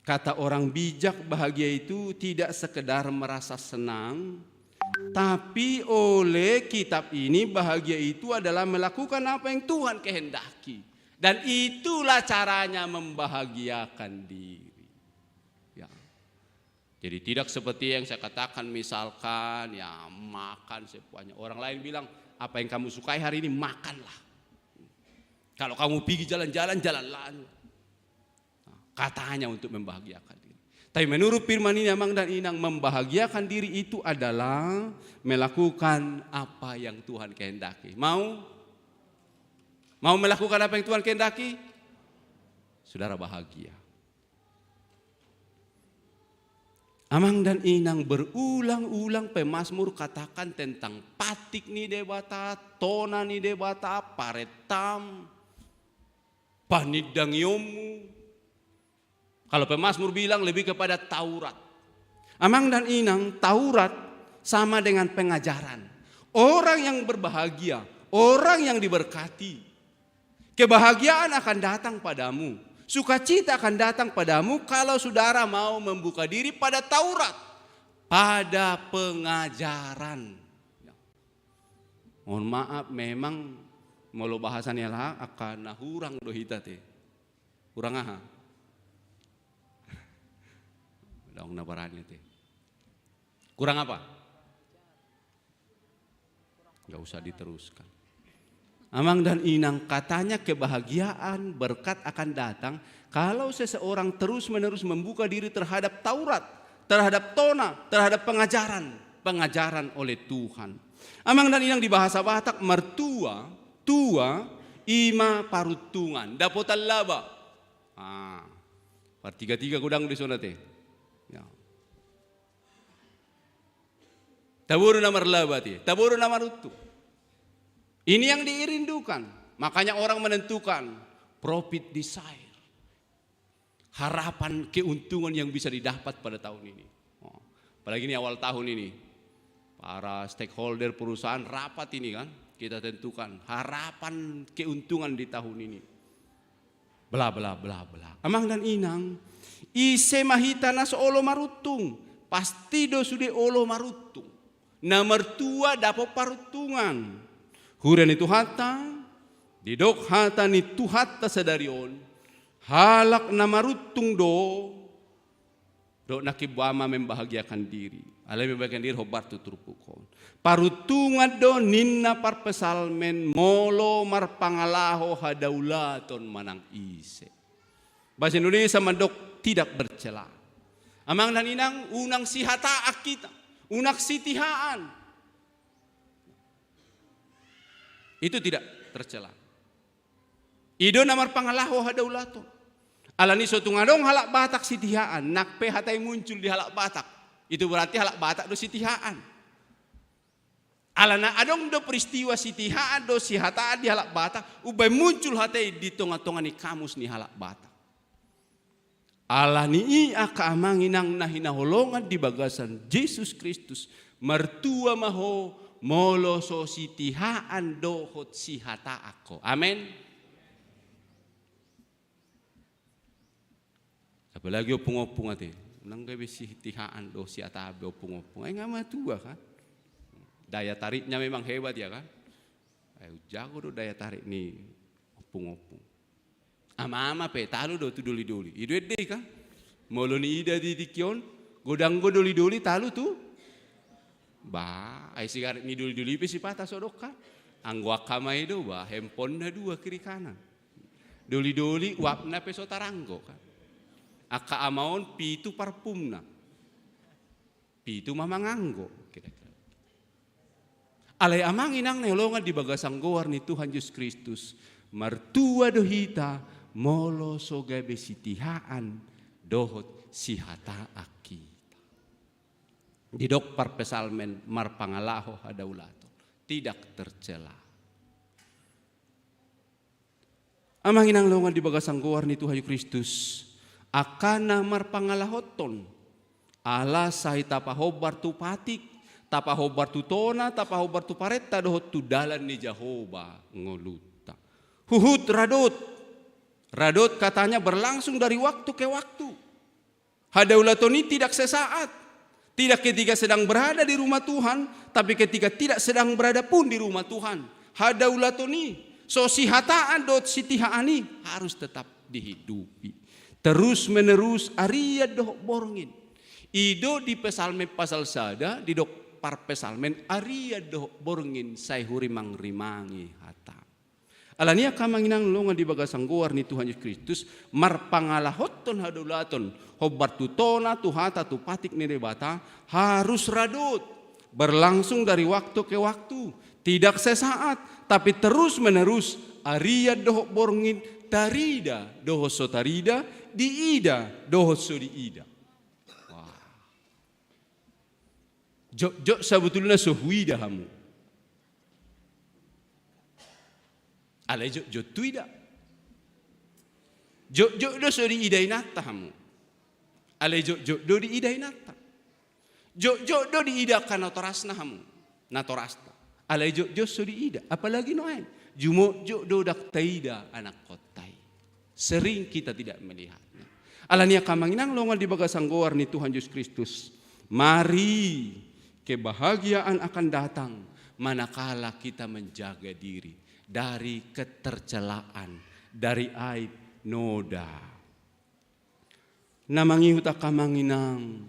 kata orang bijak, bahagia itu tidak sekedar merasa senang, tapi oleh kitab ini bahagia itu adalah melakukan apa yang Tuhan kehendaki. Dan itulah caranya membahagiakan diri. Ya. Jadi tidak seperti yang saya katakan, misalkan ya makan sepuasnya. Orang lain bilang, "Apa yang kamu sukai hari ini, makanlah. Kalau kamu pergi jalan-jalan, jalanlah." Nah, katanya untuk membahagiakan diri. Tapi menurut firman ini, amang dan inang, membahagiakan diri itu adalah melakukan apa yang Tuhan kehendaki. Mau? Mau melakukan apa yang Tuhan kehendaki? Saudara bahagia. Amang dan inang, berulang-ulang pemazmur katakan tentang patik ni Debata, tona ni Debata, parentam, panindangionmu. Kalau pemazmur bilang lebih kepada Taurat. Amang dan inang, Taurat sama dengan pengajaran. Orang yang berbahagia, orang yang diberkati, kebahagiaan akan datang padamu. Sukacita akan datang padamu kalau saudara mau membuka diri pada Taurat, pada pengajaran. Mohon maaf, memang molo bahasa ni halak angka na hurang do hita te. Hurang aha? Daong na barani te. Kurang apa? Nggak usah diteruskan. Amang dan inang, katanya kebahagiaan, berkat akan datang kalau seseorang terus-menerus membuka diri terhadap Taurat, terhadap tona, terhadap pengajaran, pengajaran oleh Tuhan. Amang dan inang, di bahasa Batak, martua, tua, ima paruntungan, dapotan laba. Ah, partiga-tiga godang di songon i te. Ya. Tabo do na marlaba te, tabo do na maruntung. Ini yang dirindukan. Makanya orang menentukan profit desire. Harapan keuntungan yang bisa didapat pada tahun ini. Oh, apalagi ini awal tahun ini. Para stakeholder perusahaan rapat ini kan, kita tentukan harapan keuntungan di tahun ini. Bla, bla, bla, bla. Amang dan inang, ise ma hita na so olo maruntung? Pasti do sude olo maruntung. Na martua dapot paruntungan. Huria ni Tuhanta, didok hata ni Tuhanta sadari on, halak na maruntung do, dohot nangkin boha ma membahagiakan diri. Alai membahagiakan diri hombar tu turpuk on. Paruntungan do ninna parpsalmen molo marpangalaho hadaulaton manang ise. Bahasa Indonesia mandok tidak bercela. Amang dan inang, unang sihataan hita, unang sitihaan. Itu tidak tercela. I do na marpangalaho hadaulaton. Alani so tung adong halak Batak sitihaan, nang pe hata i muncul di halak Batak, itu berarti halak Batak do sitihaan. Alana adong do peristiwa sitihaan dohot sihataan di halak Batak, umbaen muncul hata i di tonga-tonga ni kamus ni halak Batak. Alani i angka amang inang na hinaholongan di bagasan Jesus Kristus, martua ma ho molo so sitihaan dohot sihataan ho. Amen. Apalagi ompung-ompung ate. Nang gabe sitihaan do siatabe ompung-ompung. Ai nga matua kan. Daya tariknya memang hebat ya kan. Ai jago do daya tarik ni ompung-ompung. Ama-ama pe talu do tu doli-doli. I do ende i kan. Molo niida di tingki on, godang do doli-doli talu tu. Ba, ai sigaret ni doli-doli pe sipata so dok kan. Anggo angka ama i do ba, handphone na dua kiri kanan. Doli-doli uapna pe so taranggo kan. Angka ama on pitu parfumna. Pitu ma manganggo kira-kira. Alai amang inang na hinaholongan di bagasan goar ni Tuhan Jesus Kristus, martua do hita molo so gabe sitihaan dohot sihataan hita. Didok parpsalmen marpangalaho hadaulaton, tidak tercela. Amang inang na hinaholongan di bagasan goar ni Tuhan Jesus Kristus, angka na marpangalahothon, ala sai tapahombar tu patik, tapahombar tu tona, tapahombar tu parenta dohot tu dalan ni Jahowa ngolunta. Huhut radot, radot katanya berlangsung dari waktu ke waktu. Hadaulaton i tidak sesaat, tidak ketika sedang berada di rumah Tuhan, tapi ketika tidak sedang berada pun di rumah Tuhan. Hadaulaton i, so sihataan dohot sitihaan i harus tetap dihidupi. Terus menerus arian dohot borngin. I do di Psalmen pasal sada, didok parpsalmen arian dohot borngin sai hurimang-rimangi hata. Alani i angka amang inang na hinaholongan di bagasan goar ni Tuhan Jesus Kristus, marpangalahothon hadaulaton, hombar tu tona, tu hata, tu patik ni Debata, harus radot, berlangsung dari waktu ke waktu, tidak sesaat, tapi terus menerus, arian dohot borngin, tarida dohot so tarida, diida dohot so diida. Wah. Jotjot sabotulna so huida hamu. Alai jotjot huida. Jotjot do so diida inanta hamu. Alai jotjot do diida inanta. Jotjot do diida angka natorasna hamu. Natorasta. Alai jotjot so diida. Apalagi nuaeng. Jumotjot do ndang taida anakkonta i. Sering kita tidak melihatnya. Alani i angka amang inang na hinaholongan di bagasan goar ni Tuhan Jesus Kristus. Mari kebahagiaan akan datang manakala kita menjaga diri dari ketercelaan, dari aib, noda. Na mangihut angka amang inang,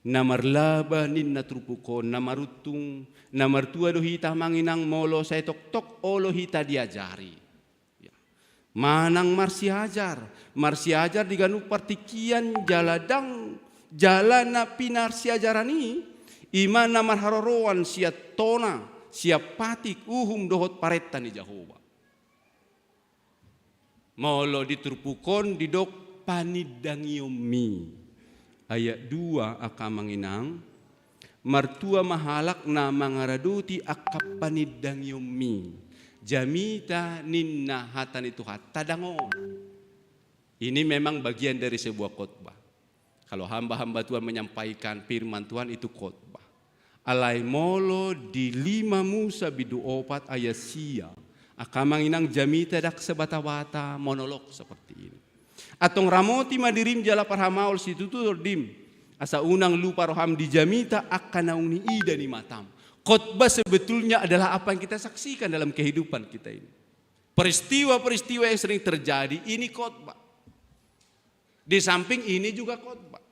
na marlaba ninna turpuk on, na maruntung, na martua do hita amang inang molo sai toktok olo hita diajari. Ya. Manang marsiajar, marsiajar di ganup partingkian jala ndang, jala na pinarsiajaran i, i ma na marharoroan sian tona, sian patik, uhum dohot parenta ni Jahowa. Molo di turpuk on didok panindangionmi. Ayat dua angka amang inang, martua ma halak na mangaradoti angka panindangionmi. Jamita ninna hata ni Tuhanta ndang on. Ini memang bagian dari sebuah khotbah. Kalau hamba-hamba Tuhan menyampaikan firman Tuhan itu khotbah. Alai molo di lima Musa bindu opat ayat sia, angka amang inang jamita ndang sebata-bata monolog seperti ini. Antong ramoti ma dirim jala parhamaol situtu tondim. Asa unang lupa roham di jamita angka naung niida ni matam. Khotbah sebetulnya adalah apa yang kita saksikan dalam kehidupan kita ini. Peristiwa-peristiwa yang sering terjadi ini khotbah. Di samping ini juga khotbah.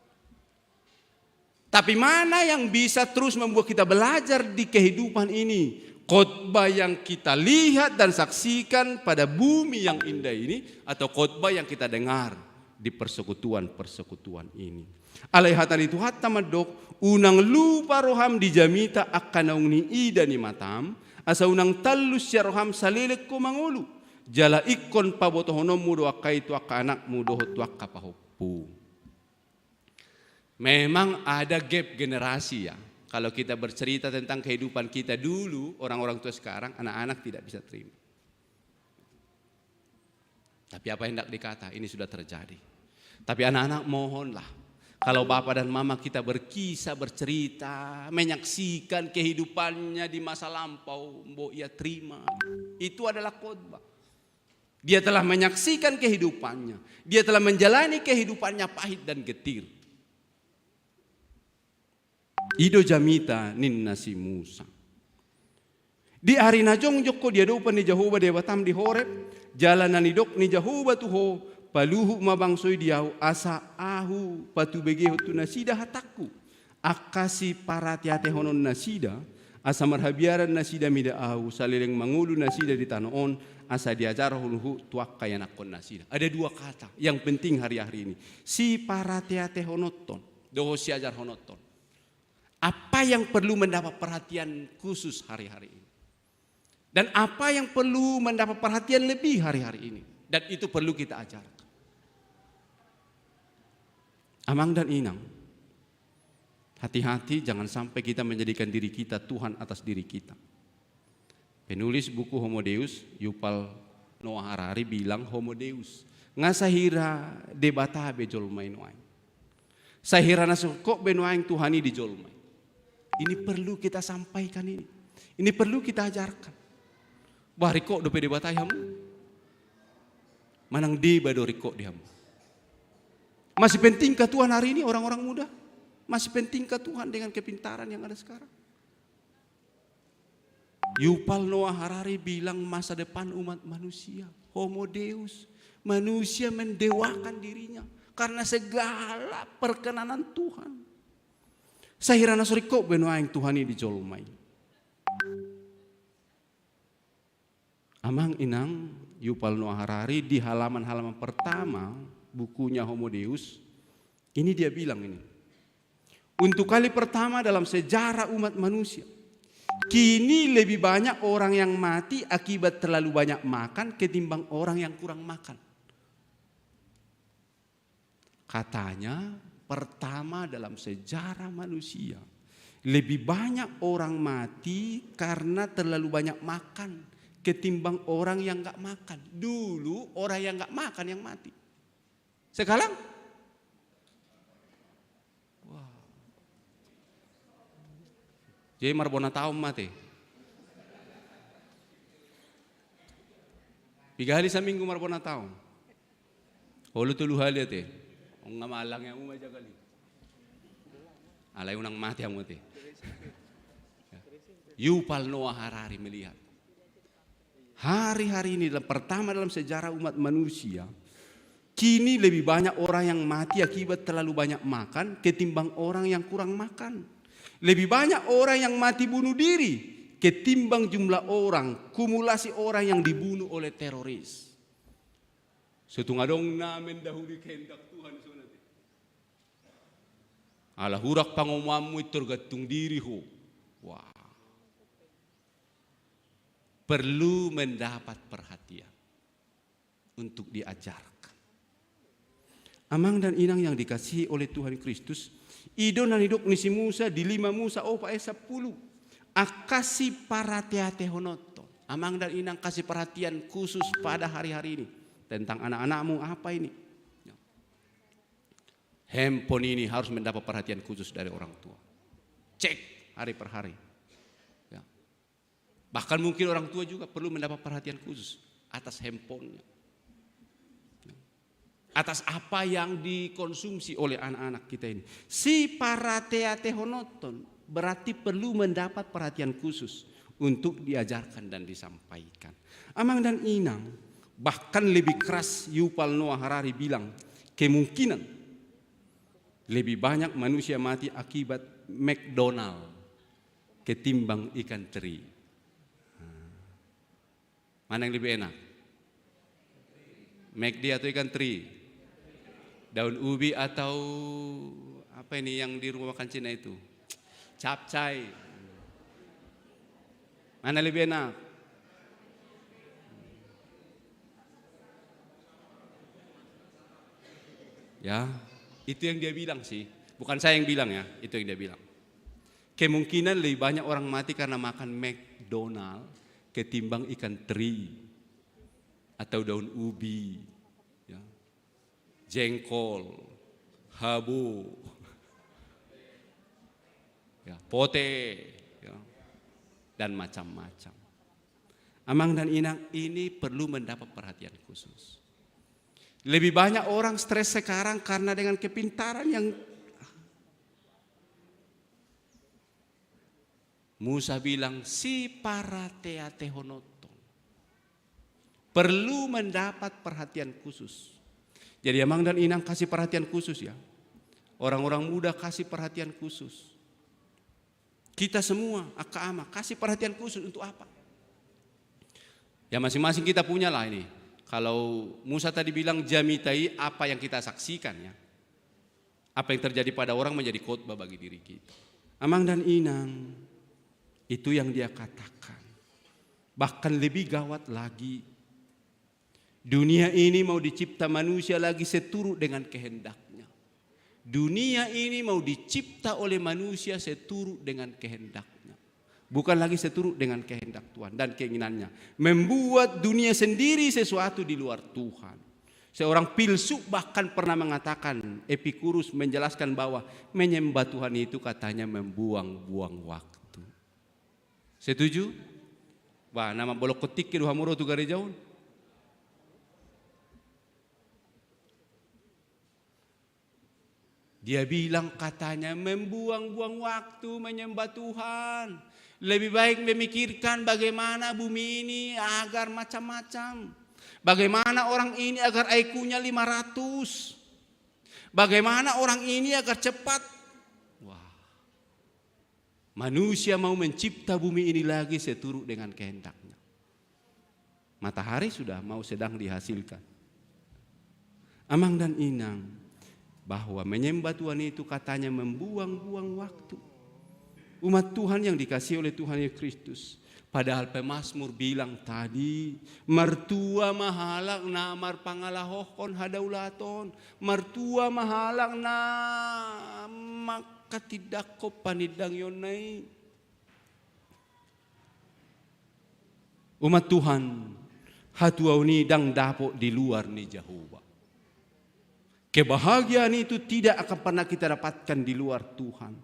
Tapi mana yang bisa terus membuat kita belajar di kehidupan ini? Khotbah yang kita lihat dan saksikan pada bumi yang indah ini, atau khotbah yang kita dengar di persekutuan-persekutuan ini? Alai hata ni Tuhanta mandok, unang lupa roham di jamita angka naung niida ni matam, asa unang tallus sian roham saleleng ho mangolu. Jala ingkon pabotohononmu do angka i tu angka anakmu dohot tu angka pahompu. Memang ada gap generasi ya. Kalau kita bercerita tentang kehidupan kita dulu, orang-orang tua sekarang, anak-anak tidak bisa terima. Tapi apa yang hendak dikata, ini sudah terjadi. Tapi anak-anak mohonlah, kalau bapa dan mama kita berkisah, bercerita, menyaksikan kehidupannya di masa lampau, mbok ia terima. Itu adalah khotbah. Dia telah menyaksikan kehidupannya. Dia telah menjalani kehidupannya pahit dan getir. I do jamita ninna si Musa. Di ari na jongjong ho di adopan ni Jahowa Debatam di Horeb, jala na nidok ni Jahowa tu ho, paluhut ma bangso i di ahu, asa ahu patubegehon tu nasida hatangku. Angka siparateatehononnasida, asa marhabiaran nasida mida ahu, saleleng mangolu nasida di tano on, asa diajarhon ho tu angka ianakkonnasida. Ada dua kata yang penting hari-hari ini. Siparateatehononton, dohot siajarhononton. Apa yang perlu mendapat perhatian khusus hari-hari ini? Dan apa yang perlu mendapat perhatian lebih hari-hari ini? Dan itu perlu kita ajarkan. Amang dan inang, hati-hati jangan sampai kita menjadikan diri kita Tuhan atas diri kita. Penulis buku Homo Deus, Yuval Noah Harari bilang Homo Deus. Nga sahira Debata be jolma i nuaeng. Sahira na so ringkot be nuaeng Tuhan i di jolma i. Ini perlu kita sampaikan ini. Ini perlu kita ajarkan. Bah, ringkot dope Debata i hamu. Manang deba do ringkot di hamu. Masih pentingkah Tuhan hari ini orang-orang muda? Masih pentingkah Tuhan dengan kepintaran yang ada sekarang? Yuval Noah Harari bilang masa depan umat manusia, Homo Deus, manusia mendewakan dirinya karena segala perkenanan Tuhan. Sahira na so ringkot be nuaeng Tuhan i di jolma i. Amang inang, Yuval Noah Harari di halaman-halaman pertama bukunya Homo Deus, ini dia bilang ini. Untuk kali pertama dalam sejarah umat manusia, kini lebih banyak orang yang mati akibat terlalu banyak makan ketimbang orang yang kurang makan. Katanya, pertama dalam sejarah manusia, lebih banyak orang mati karena terlalu banyak makan ketimbang orang yang nggak makan. Dulu orang yang nggak makan yang mati. Sekarang? Wah. Jadi marbona taon ma ate. Piga hali saminggu marbona taon? Olo, tolu hali ate. Nga malang hamu ma jagal i. Alai unang mate hamu ate. Yuval Noah Harari melihat hari-hari ini dalam pertama dalam sejarah umat manusia, kini lebih banyak orang yang mati akibat terlalu banyak makan ketimbang orang yang kurang makan. Lebih banyak orang yang mati bunuh diri ketimbang jumlah orang, kumulasi orang yang dibunuh oleh teroris. Setung adong na mendahului kehendak Tuhan sonari. Ala hurang pangomoanmu i tergantung diri ho. Wah. Perlu mendapat perhatian untuk diajarkan. Amang dan inang yang dikasihi oleh Tuhan Kristus, i do na nidok ni si Musa di lima Musa opat ayat sampulu. Angka siparateatehononton. Amang dan inang, kasih perhatian khusus pada hari-hari ini tentang anak-anakmu apa ini? Handphone ini harus mendapat perhatian khusus dari orang tua. Cek hari per hari. Ya. Bahkan mungkin orang tua juga perlu mendapat perhatian khusus atas handphonenya. Atas apa yang dikonsumsi oleh anak-anak kita ini. Siparateatehononton berarti perlu mendapat perhatian khusus untuk diajarkan dan disampaikan. Amang dan inang, bahkan lebih keras Yuval Noah Harari bilang, kemungkinan lebih banyak manusia mati akibat McDonald ketimbang ikan teri. Mana yang lebih enak? McD atau ikan teri? Daun ubi atau apa ini yang di rumah makan Cina itu? Capcay. Mana lebih enak? Ya, itu yang dia bilang sih. Bukan saya yang bilang ya, itu yang dia bilang. Kemungkinan lebih banyak orang mati karena makan McDonald ketimbang ikan teri atau daun ubi, ya. Jengkol, habo, ya, pote, ya, dan macam-macam. Amang dan inang, ini perlu mendapat perhatian khusus. Lebih banyak orang stres sekarang karena dengan kepintaran yang Musa bilang, siparateatehononton. Perlu mendapat perhatian khusus. Jadi, amang dan inang, kasih perhatian khusus, ya. Orang-orang muda, kasih perhatian khusus. Kita semua, angka ama, kasih perhatian khusus untuk apa? Ya, masing-masing kita punya lah ini. Kalau Musa tadi bilang, jamita i apa yang kita saksikan, ya. Apa yang terjadi pada orang menjadi khotbah bagi diri kita. Amang dan inang, itu yang dia katakan. Bahkan lebih gawat lagi. Dunia ini mau dicipta manusia lagi seturut dengan kehendaknya. Dunia ini mau dicipta oleh manusia seturut dengan kehendaknya. Bukan lagi seturut dengan kehendak Tuhan dan keinginannya. Membuat dunia sendiri sesuatu di luar Tuhan. Seorang filsuf bahkan pernah mengatakan, Epikurus menjelaskan bahwa menyembah Tuhan itu katanya membuang-buang waktu. Setuju? Bah, nama bolok ketik ke dua hamuro tu gareja on. Dia bilang katanya membuang-buang waktu menyembah Tuhan. Lebih baik memikirkan bagaimana bumi ini agar macam-macam. Bagaimana orang ini agar IQ-nya lima ratus. Bagaimana orang ini agar cepat. Wah. Manusia mau mencipta bumi ini lagi seturut dengan kehendaknya. Matahari sudah mau sedang dihasilkan. Amang dan inang, bahwa menyembah Tuhan itu katanya membuang-buang waktu. Umat Tuhan yang dikasihi oleh Tuhan Yesus Kristus. Padahal pemazmur bilang tadi, martua ma halak na marpangalahohon hadaulaton, martua ma halak na mangkatindangkon panindangionna i. Umat Tuhan, hatuaon i ndang dapot di luar ni Jahowa. Kebahagiaan itu tidak akan pernah kita dapatkan di luar Tuhan.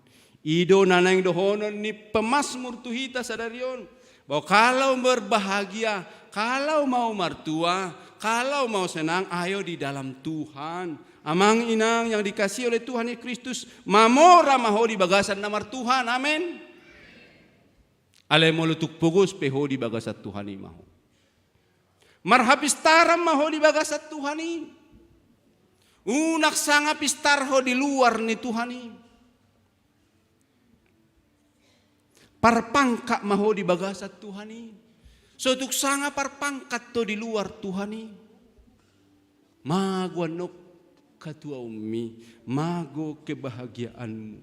I do na naeng dohonon ni pemazmur tu hita sadari on. Bahwa kalau berbahagia, kalau mau martua, kalau mau senang, ayo di dalam Tuhan. Amang inang yang dikasihi oleh Tuhan Yesus Kristus, mamora ma ho di bagasan na marTuhan. Amin. Alai molo tung pogos pe ho di bagasan Tuhan i ma ho. Marhapistaran ma ho di bagasan Tuhan i. Unang sanga pistar ho di luar ni Tuhan i. Parpangkat ma ho di bagasan Tuhan i. So tung sanga parpangkat ho di luar Tuhan i. Mago annon hatuaonmi, mago kebahagiaanmu,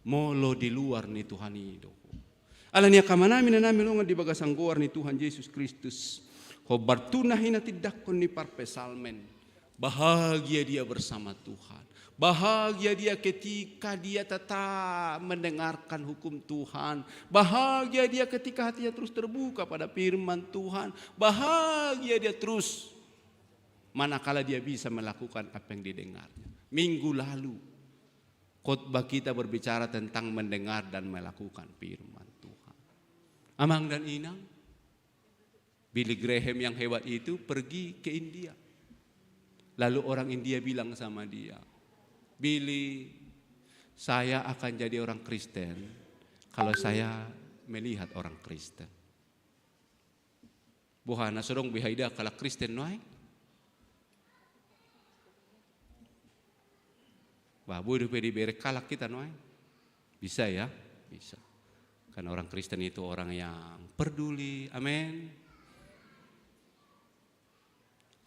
molo di luar ni Tuhan i do. Alani i angka amanami, inanami na hinaholongan di bagasan goar ni Tuhan Jesus Kristus, hombar tu na hinatindangkon ni parpsalmen, bahagia dia bersama Tuhan. Bahagia dia ketika dia tetap mendengarkan hukum Tuhan. Bahagia dia ketika hatinya terus terbuka pada firman Tuhan. Bahagia dia terus manakala dia bisa melakukan apa yang didengarnya. Minggu lalu, khotbah kita berbicara tentang mendengar dan melakukan firman Tuhan. Amang dan inang, Billy Graham yang hebat itu pergi ke India. Lalu orang India bilang sama dia, "Billy, saya akan jadi orang Kristen kalau saya melihat orang Kristen." Boha, na so adong be haida halak Kristen nuaeng? Bah, boi dope dibereng halak hita nuaeng? Bisa ya? Bisa. Karena orang Kristen itu orang yang peduli, amin.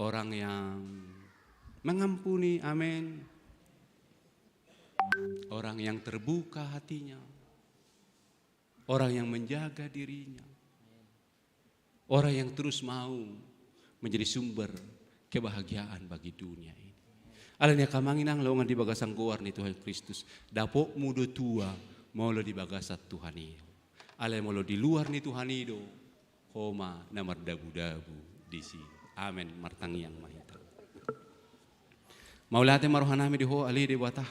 Orang yang mengampuni, amin. Orang yang terbuka hatinya. Orang yang menjaga dirinya. Orang yang terus mau menjadi sumber kebahagiaan bagi dunia ini. Alani i angka amang inang na hinaholongan di bagasan goar ni Tuhan Kristus, dapotmu do tua molo di bagasan Tuhan i. Alai molo di luar ni Tuhan i do, ho ma na mardabudabu disi. Amen. Martangiang ma hita. Mauliate ma rohanami di Ho ale Debata,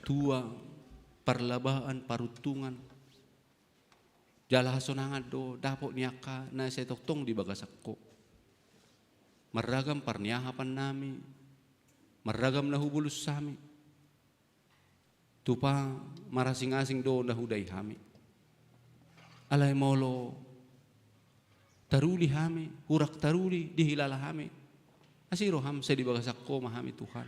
tua, parlabaan, paruntungan, jala hasonangan do dapot ni angka na sai tongtong di bagasan Ho. Marragam parniahapannami, marragam na hubolus hami. Tupa, marasing-asing do na hudai hami. Alai molo taruli hami, hurang taruli, dihilala hami, asi roham sai di bagasan Ho ma hami Tuhan.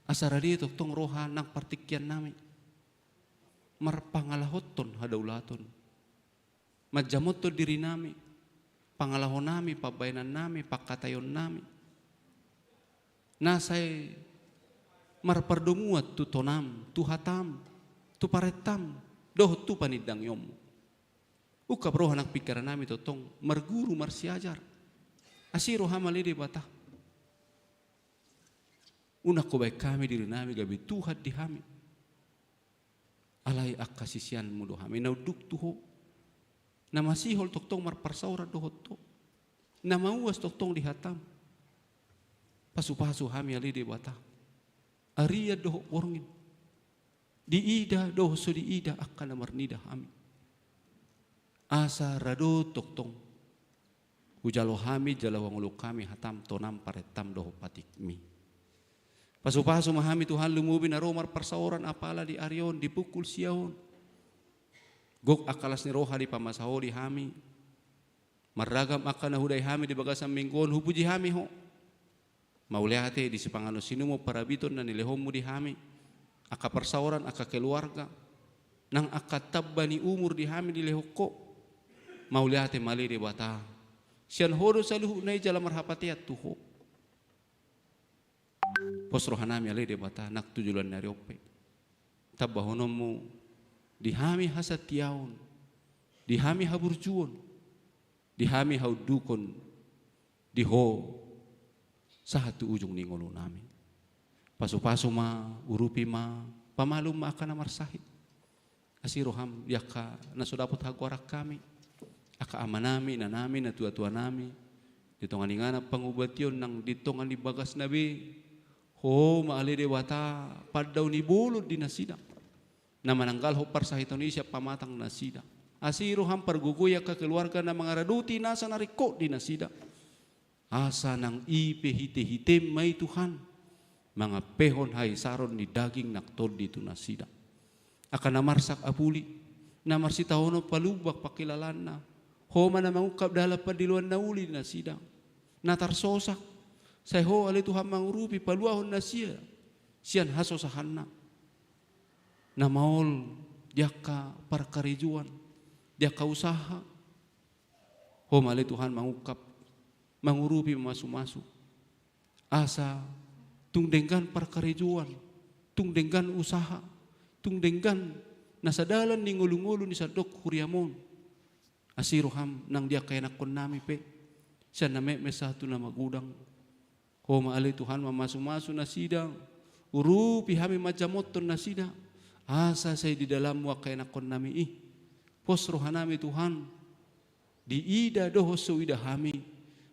Asa rade tongtong roha nang partingkian nami marpangalahothon hadaulaton, manjamothon diri nami, pangalaho nami, pambahenan nami, pangkataion nami, na sai marpardomuan tu tonam, tu hatam, tu parentam, dohot tu panindangionmu. Ungkap roha nang pingkiran nami tongtong marguru, marsiajar. Asi roham ale Debata. Unang Ho baen hami diri nami gabe Tuhan di hami. Alai angka siseanmu do hami na unduk tu Ho, na masihol tongtong marparsaoran dohot Ho, na mauas tongtong di hatam. Pasupasu hami ale Debata, arian dohot borngin, diida dohot so diida angka na marnida hami. Asa rade tongtong hujalo hami jala huangolung hami hatam, tonam, parentam dohot patikmi. Pasupasu ma hami Tuhan, lumobi na ro marparsaoran apala di ari on, di pukul sia on. Gok angka las ni roha dipamasa Ho di hami. Marragam angka na hudai hami di bagasan minggu on, hupuji hami Ho. Mauliate di sipanganon sinumon parabiton na nilehonmu di hami, angka parsaoran, angka keluarga, nang angka tamba ni umur di hami dilehon Ho. Mauliate ma ale Debata. Sian Ho do saluhutna i jala marhapatean tu Ho. Pos roha nami ale Debata nang tu joloan ni ari on pe, tambahononmu di hami hasatiaon, di hami haburjuon, di hami haundukon di Ho sahat tu ujung ni ngolu nami. Pasupasu ma, urupi ma, pamalum ma angka na marsahit. Asi roham di angka na so dapot hagoaran hami, angka ama nami, ina nami, na tua-tua nami, di tonga ni inganan pangubation nang di tonga ni bagasna be. Ho ma ale Debata, pandao ni bolon di nasida, na mananggalhon parsahiton i sian pamatang nasida. Asi roham, pargogoi angka keluarga na mangaradoti nasa na ringkot di nasida. Asa nang i pe hite-hitem ma i Tuhan, mangampehon hahisaron ni daging nang tondi tu nasida. Angka na marsak apuli, na marsitaonon palumbak pangkilalaanna, Ho ma na mangungkap dalan pandiloan na uli di nasida. Na tarsosak, sai Ho ale Tuhan mangurupi, paluahon nasida sian hasosahanna. Na maol di angka parkarejoan, di angka usaha, Ho ma ale Tuhan mangungkap, mangurupi, mamasu-masu. Asa tung denggan parkarejoan, tung denggan usaha, tung denggan nasa dalan ni ngolu-ngolu ni sandok huriam on. Asi roham nang di angka ianakkon nami pe, sian na metmet sahat tu na magodang. Ho ma ale Tuhan mamasu-masu nasida, urupi hami manjamothon nasida, asa sai di dalanmu angka ianakkon nami i. Pos roha nami Tuhan, diida dohot so huida hami,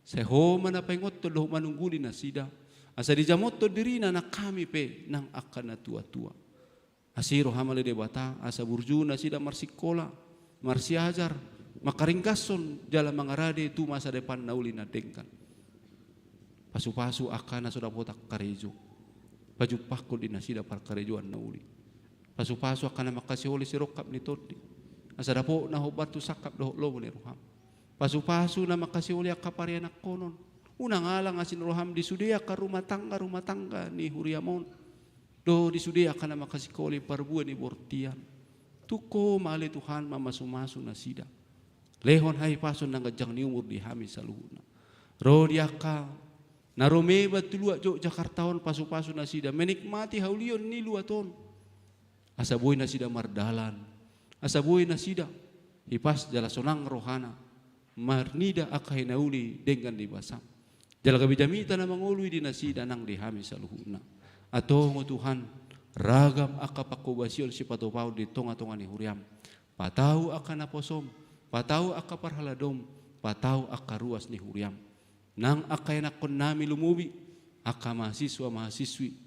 sai Ho ma na paingothon dohot manungguli nasida, asa dijamothon dirina nang hami pe nang angka na tua-tua. Asi roham ale Debata, asa burju nasida marsingkola, marsiajar, mangkaringgashon jala mangarade tu masa depan na uli na denggan. Pasupasu angka na so dapotan karejo, pajumpangkon di nasida parkarejoan na uli. Pasupasu angka na manghasiholi sirongkap ni tondi, asa dapotna hombar tu sangkap dohot lomo ni roham. Pasupasu na manghasiholi angka parianakkonon, unang alang asi ni roham di sude angka rumah tangga-rumah tangga ni huriam on, dohot di sude angka na manghasiholi parbue ni bortian. Tung Ho ma ale Tuhan mamasu-masu nasida, lehon hahipason nang ganjang ni umur di hami saluhutna. Ro di angka na ro mebat tu luat Jogjakarta on, pasupasu nasida menikmati haulion ni luat on, asa boi nasida mardalan, asa boi nasida hipas jala sonang rohana marnida angka hinauli denggan di basam. Jala gabe jamita na mangoloi di nasida nang di hami saluhutna. Antong o Tuhan, ragam angka panghobasion sipatupaon di tonga-tonga ni huriam, patau angka naposom, patau angka parhaladom, patau angka ruas ni huriam. Nang angka ianakkon nami lumobi, angka mahasiswa-mahasiswi,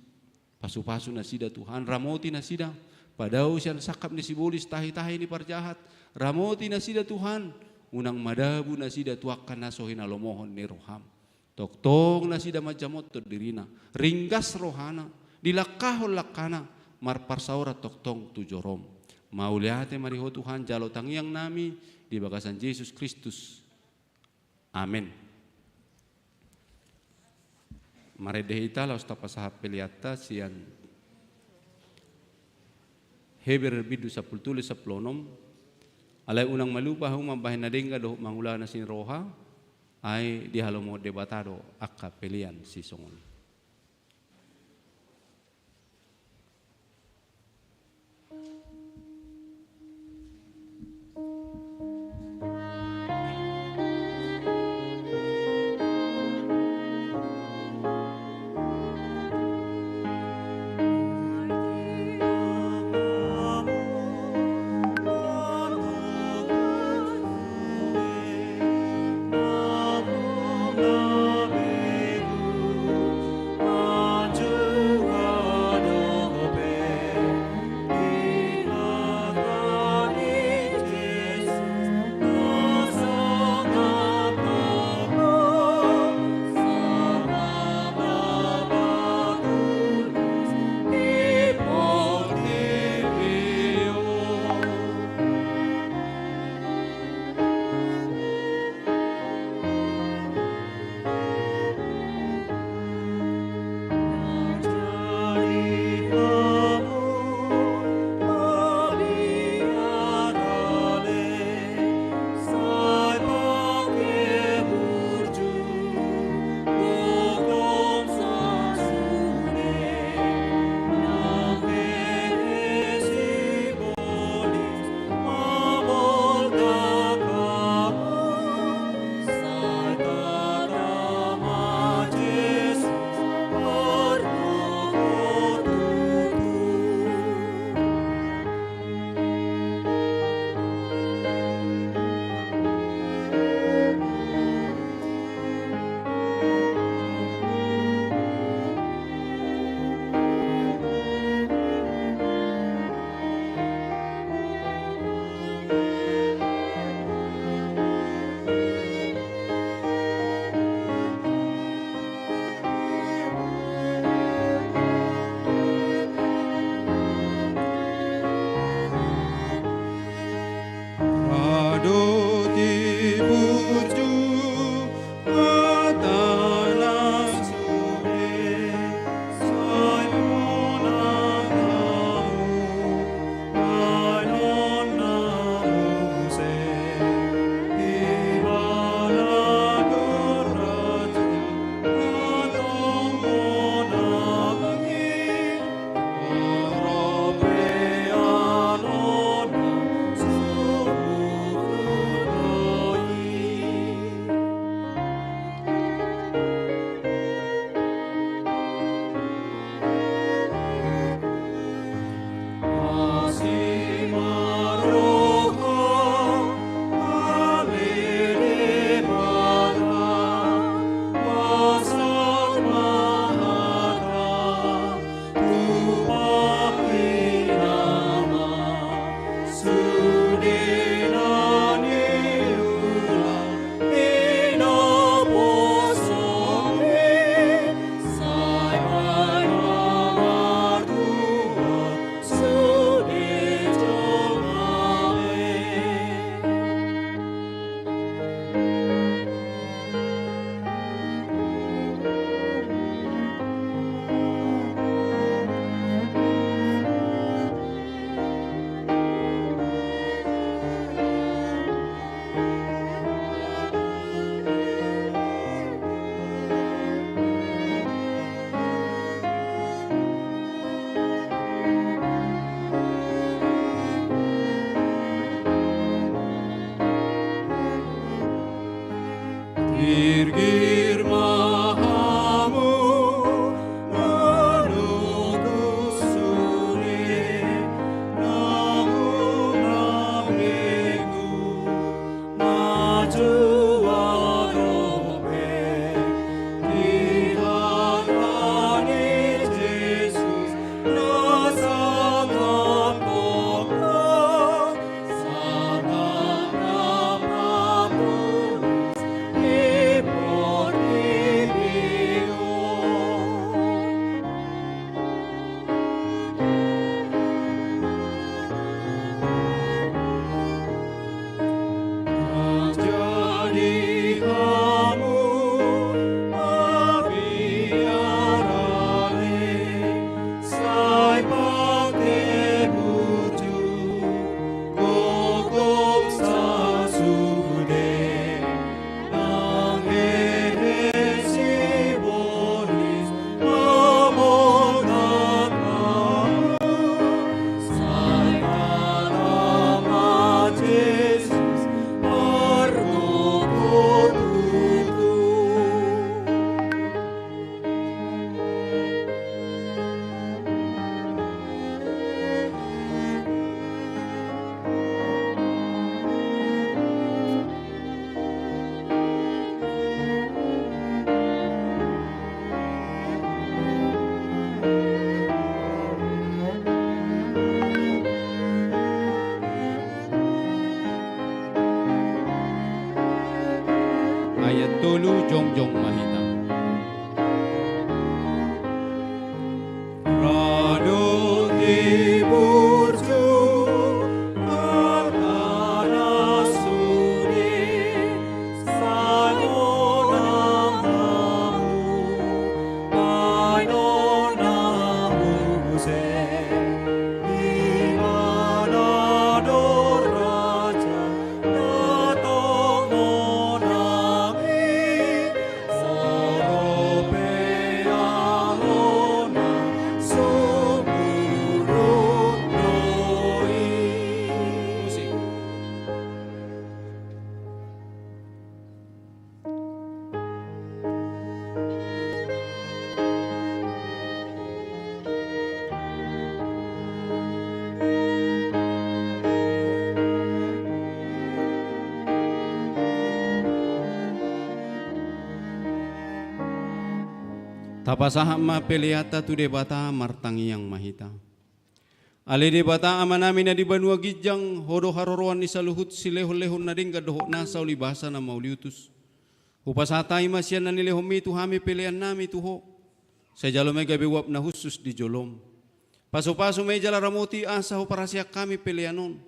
pasupasu nasida Tuhan, ramoti nasida, padao sian sangkap ni sibolis, tahi-tahi ni parjahat, ramoti nasida Tuhan, unang madabu nasida tu angka na so hinalomohon ni roham. Tongtong nasida manjamothon dirina, ringgas rohana, dilangkahon langkana, marparsaoran tongtong tu jorom. Mauliate ma di Ho Tuhan, jalo tangiang nami di bagasan Jesus Kristus. Amen. Marende hita laos tapasahat peleanta sian Heber bindu sampulu tolu sampulu onom. Alai unang malupa hamu mambahen na denggan dohot mangula na sian roha, ai dihalomohon Debata do angka pelean sisongon i. Girgir ma hamu, manungkun sude, naung na begu, matua dope, di hata ni Jesus, na sangap tongtong, sangap na patulus, di portibi. Ayat tolu, jongjong ma hita. Rado di burju angka na sude, sai monang hamu, bahenon na muse, i ma na do raja na tong monang i, olo pe alona sumurut do i. Tapasahat ma peleanta tu Debata, martangiang ma hita. Ale Debata Amanami na di banua ginjang, Ho do haroroan ni saluhut silehonlehon na denggan dohot nasa ulibasa na mauliutus. Hupasahat hami ma sian na nilehonMi tu hami peleannami tu Ho. Sai jalo ma i gabe uap na hushus di joloM. Pasupasu ma i jala ramoti asa huparhaseang hami pelean on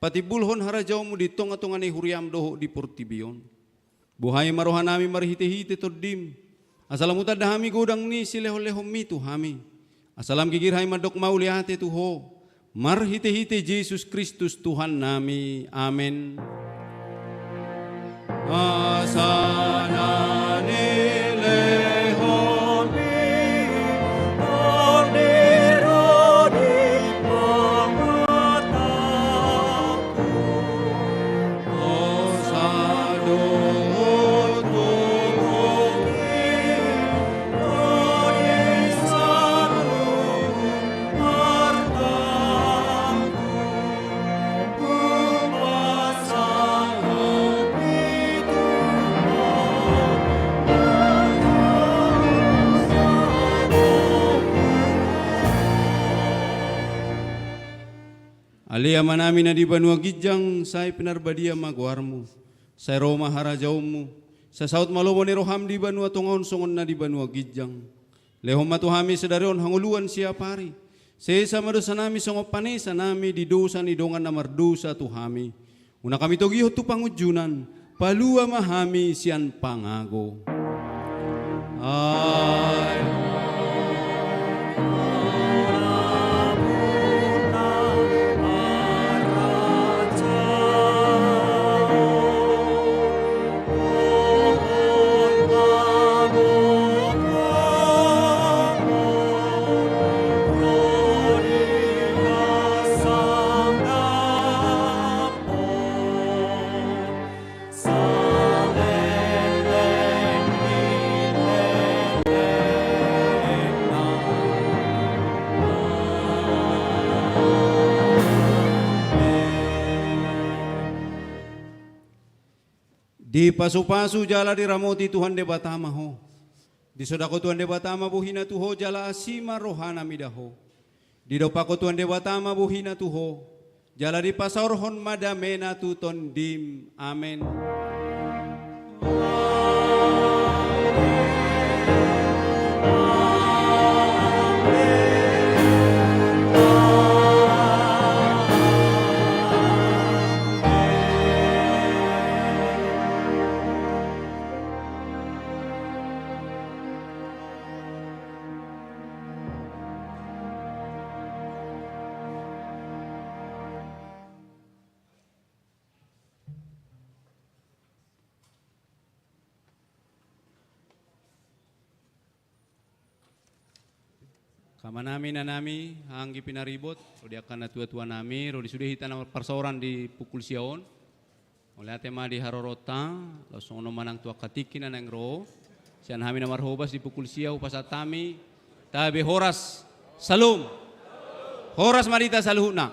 patimbulhon harajaonMu di tongatonga ni huriaM dohot di portibi on. Buhai ma rohanami marhitehite TondiM, asa lam hutanda hami godang ni silehonlehonMi tu hami, asa lam gigir hami mandok mauliate tu Ho, marhitehite Jesus Kristus Tuhannami. Amen. Asa na nilehonMi on di ro ni pangataku, Ale Amanami na di banua ginjang, sai pinarbadia ma goarMu. Sai ro ma harajaonMu. Sai saut ma lomo ni rohaM di banua tonga on songon na di banua ginjang. Lehon ma tu hami sadari on hangoluan siapari. Sesa ma dosanami songon panesanami di dosa ni dongan na mardosa tu hami. Unang hami togihon tu pangunjunan, palua ma hami sian pangago. Ai. Dipasupasu jala diramoti Tuhan Debata ma ho. Disodako Tuhan Debata ma bohina tu ho jala asi ma rohana mida ho. Didompakhon Tuhan Debata ma bohina tu ho jala dipasaorhon ma damena tu tondim. Amen. Amanami, inanami, anggi pinaribot, ro di angka natuatuanami, ro di sude hita na marparsaoran di pukul sia on. Mauliate ma di haroronta, laos songon on ma nang tu angka tingki na naeng ro. Sian hami na marhobas di pukul sia hupasahat hami, tabe horas, salom. Horas ma di hita saluhutna.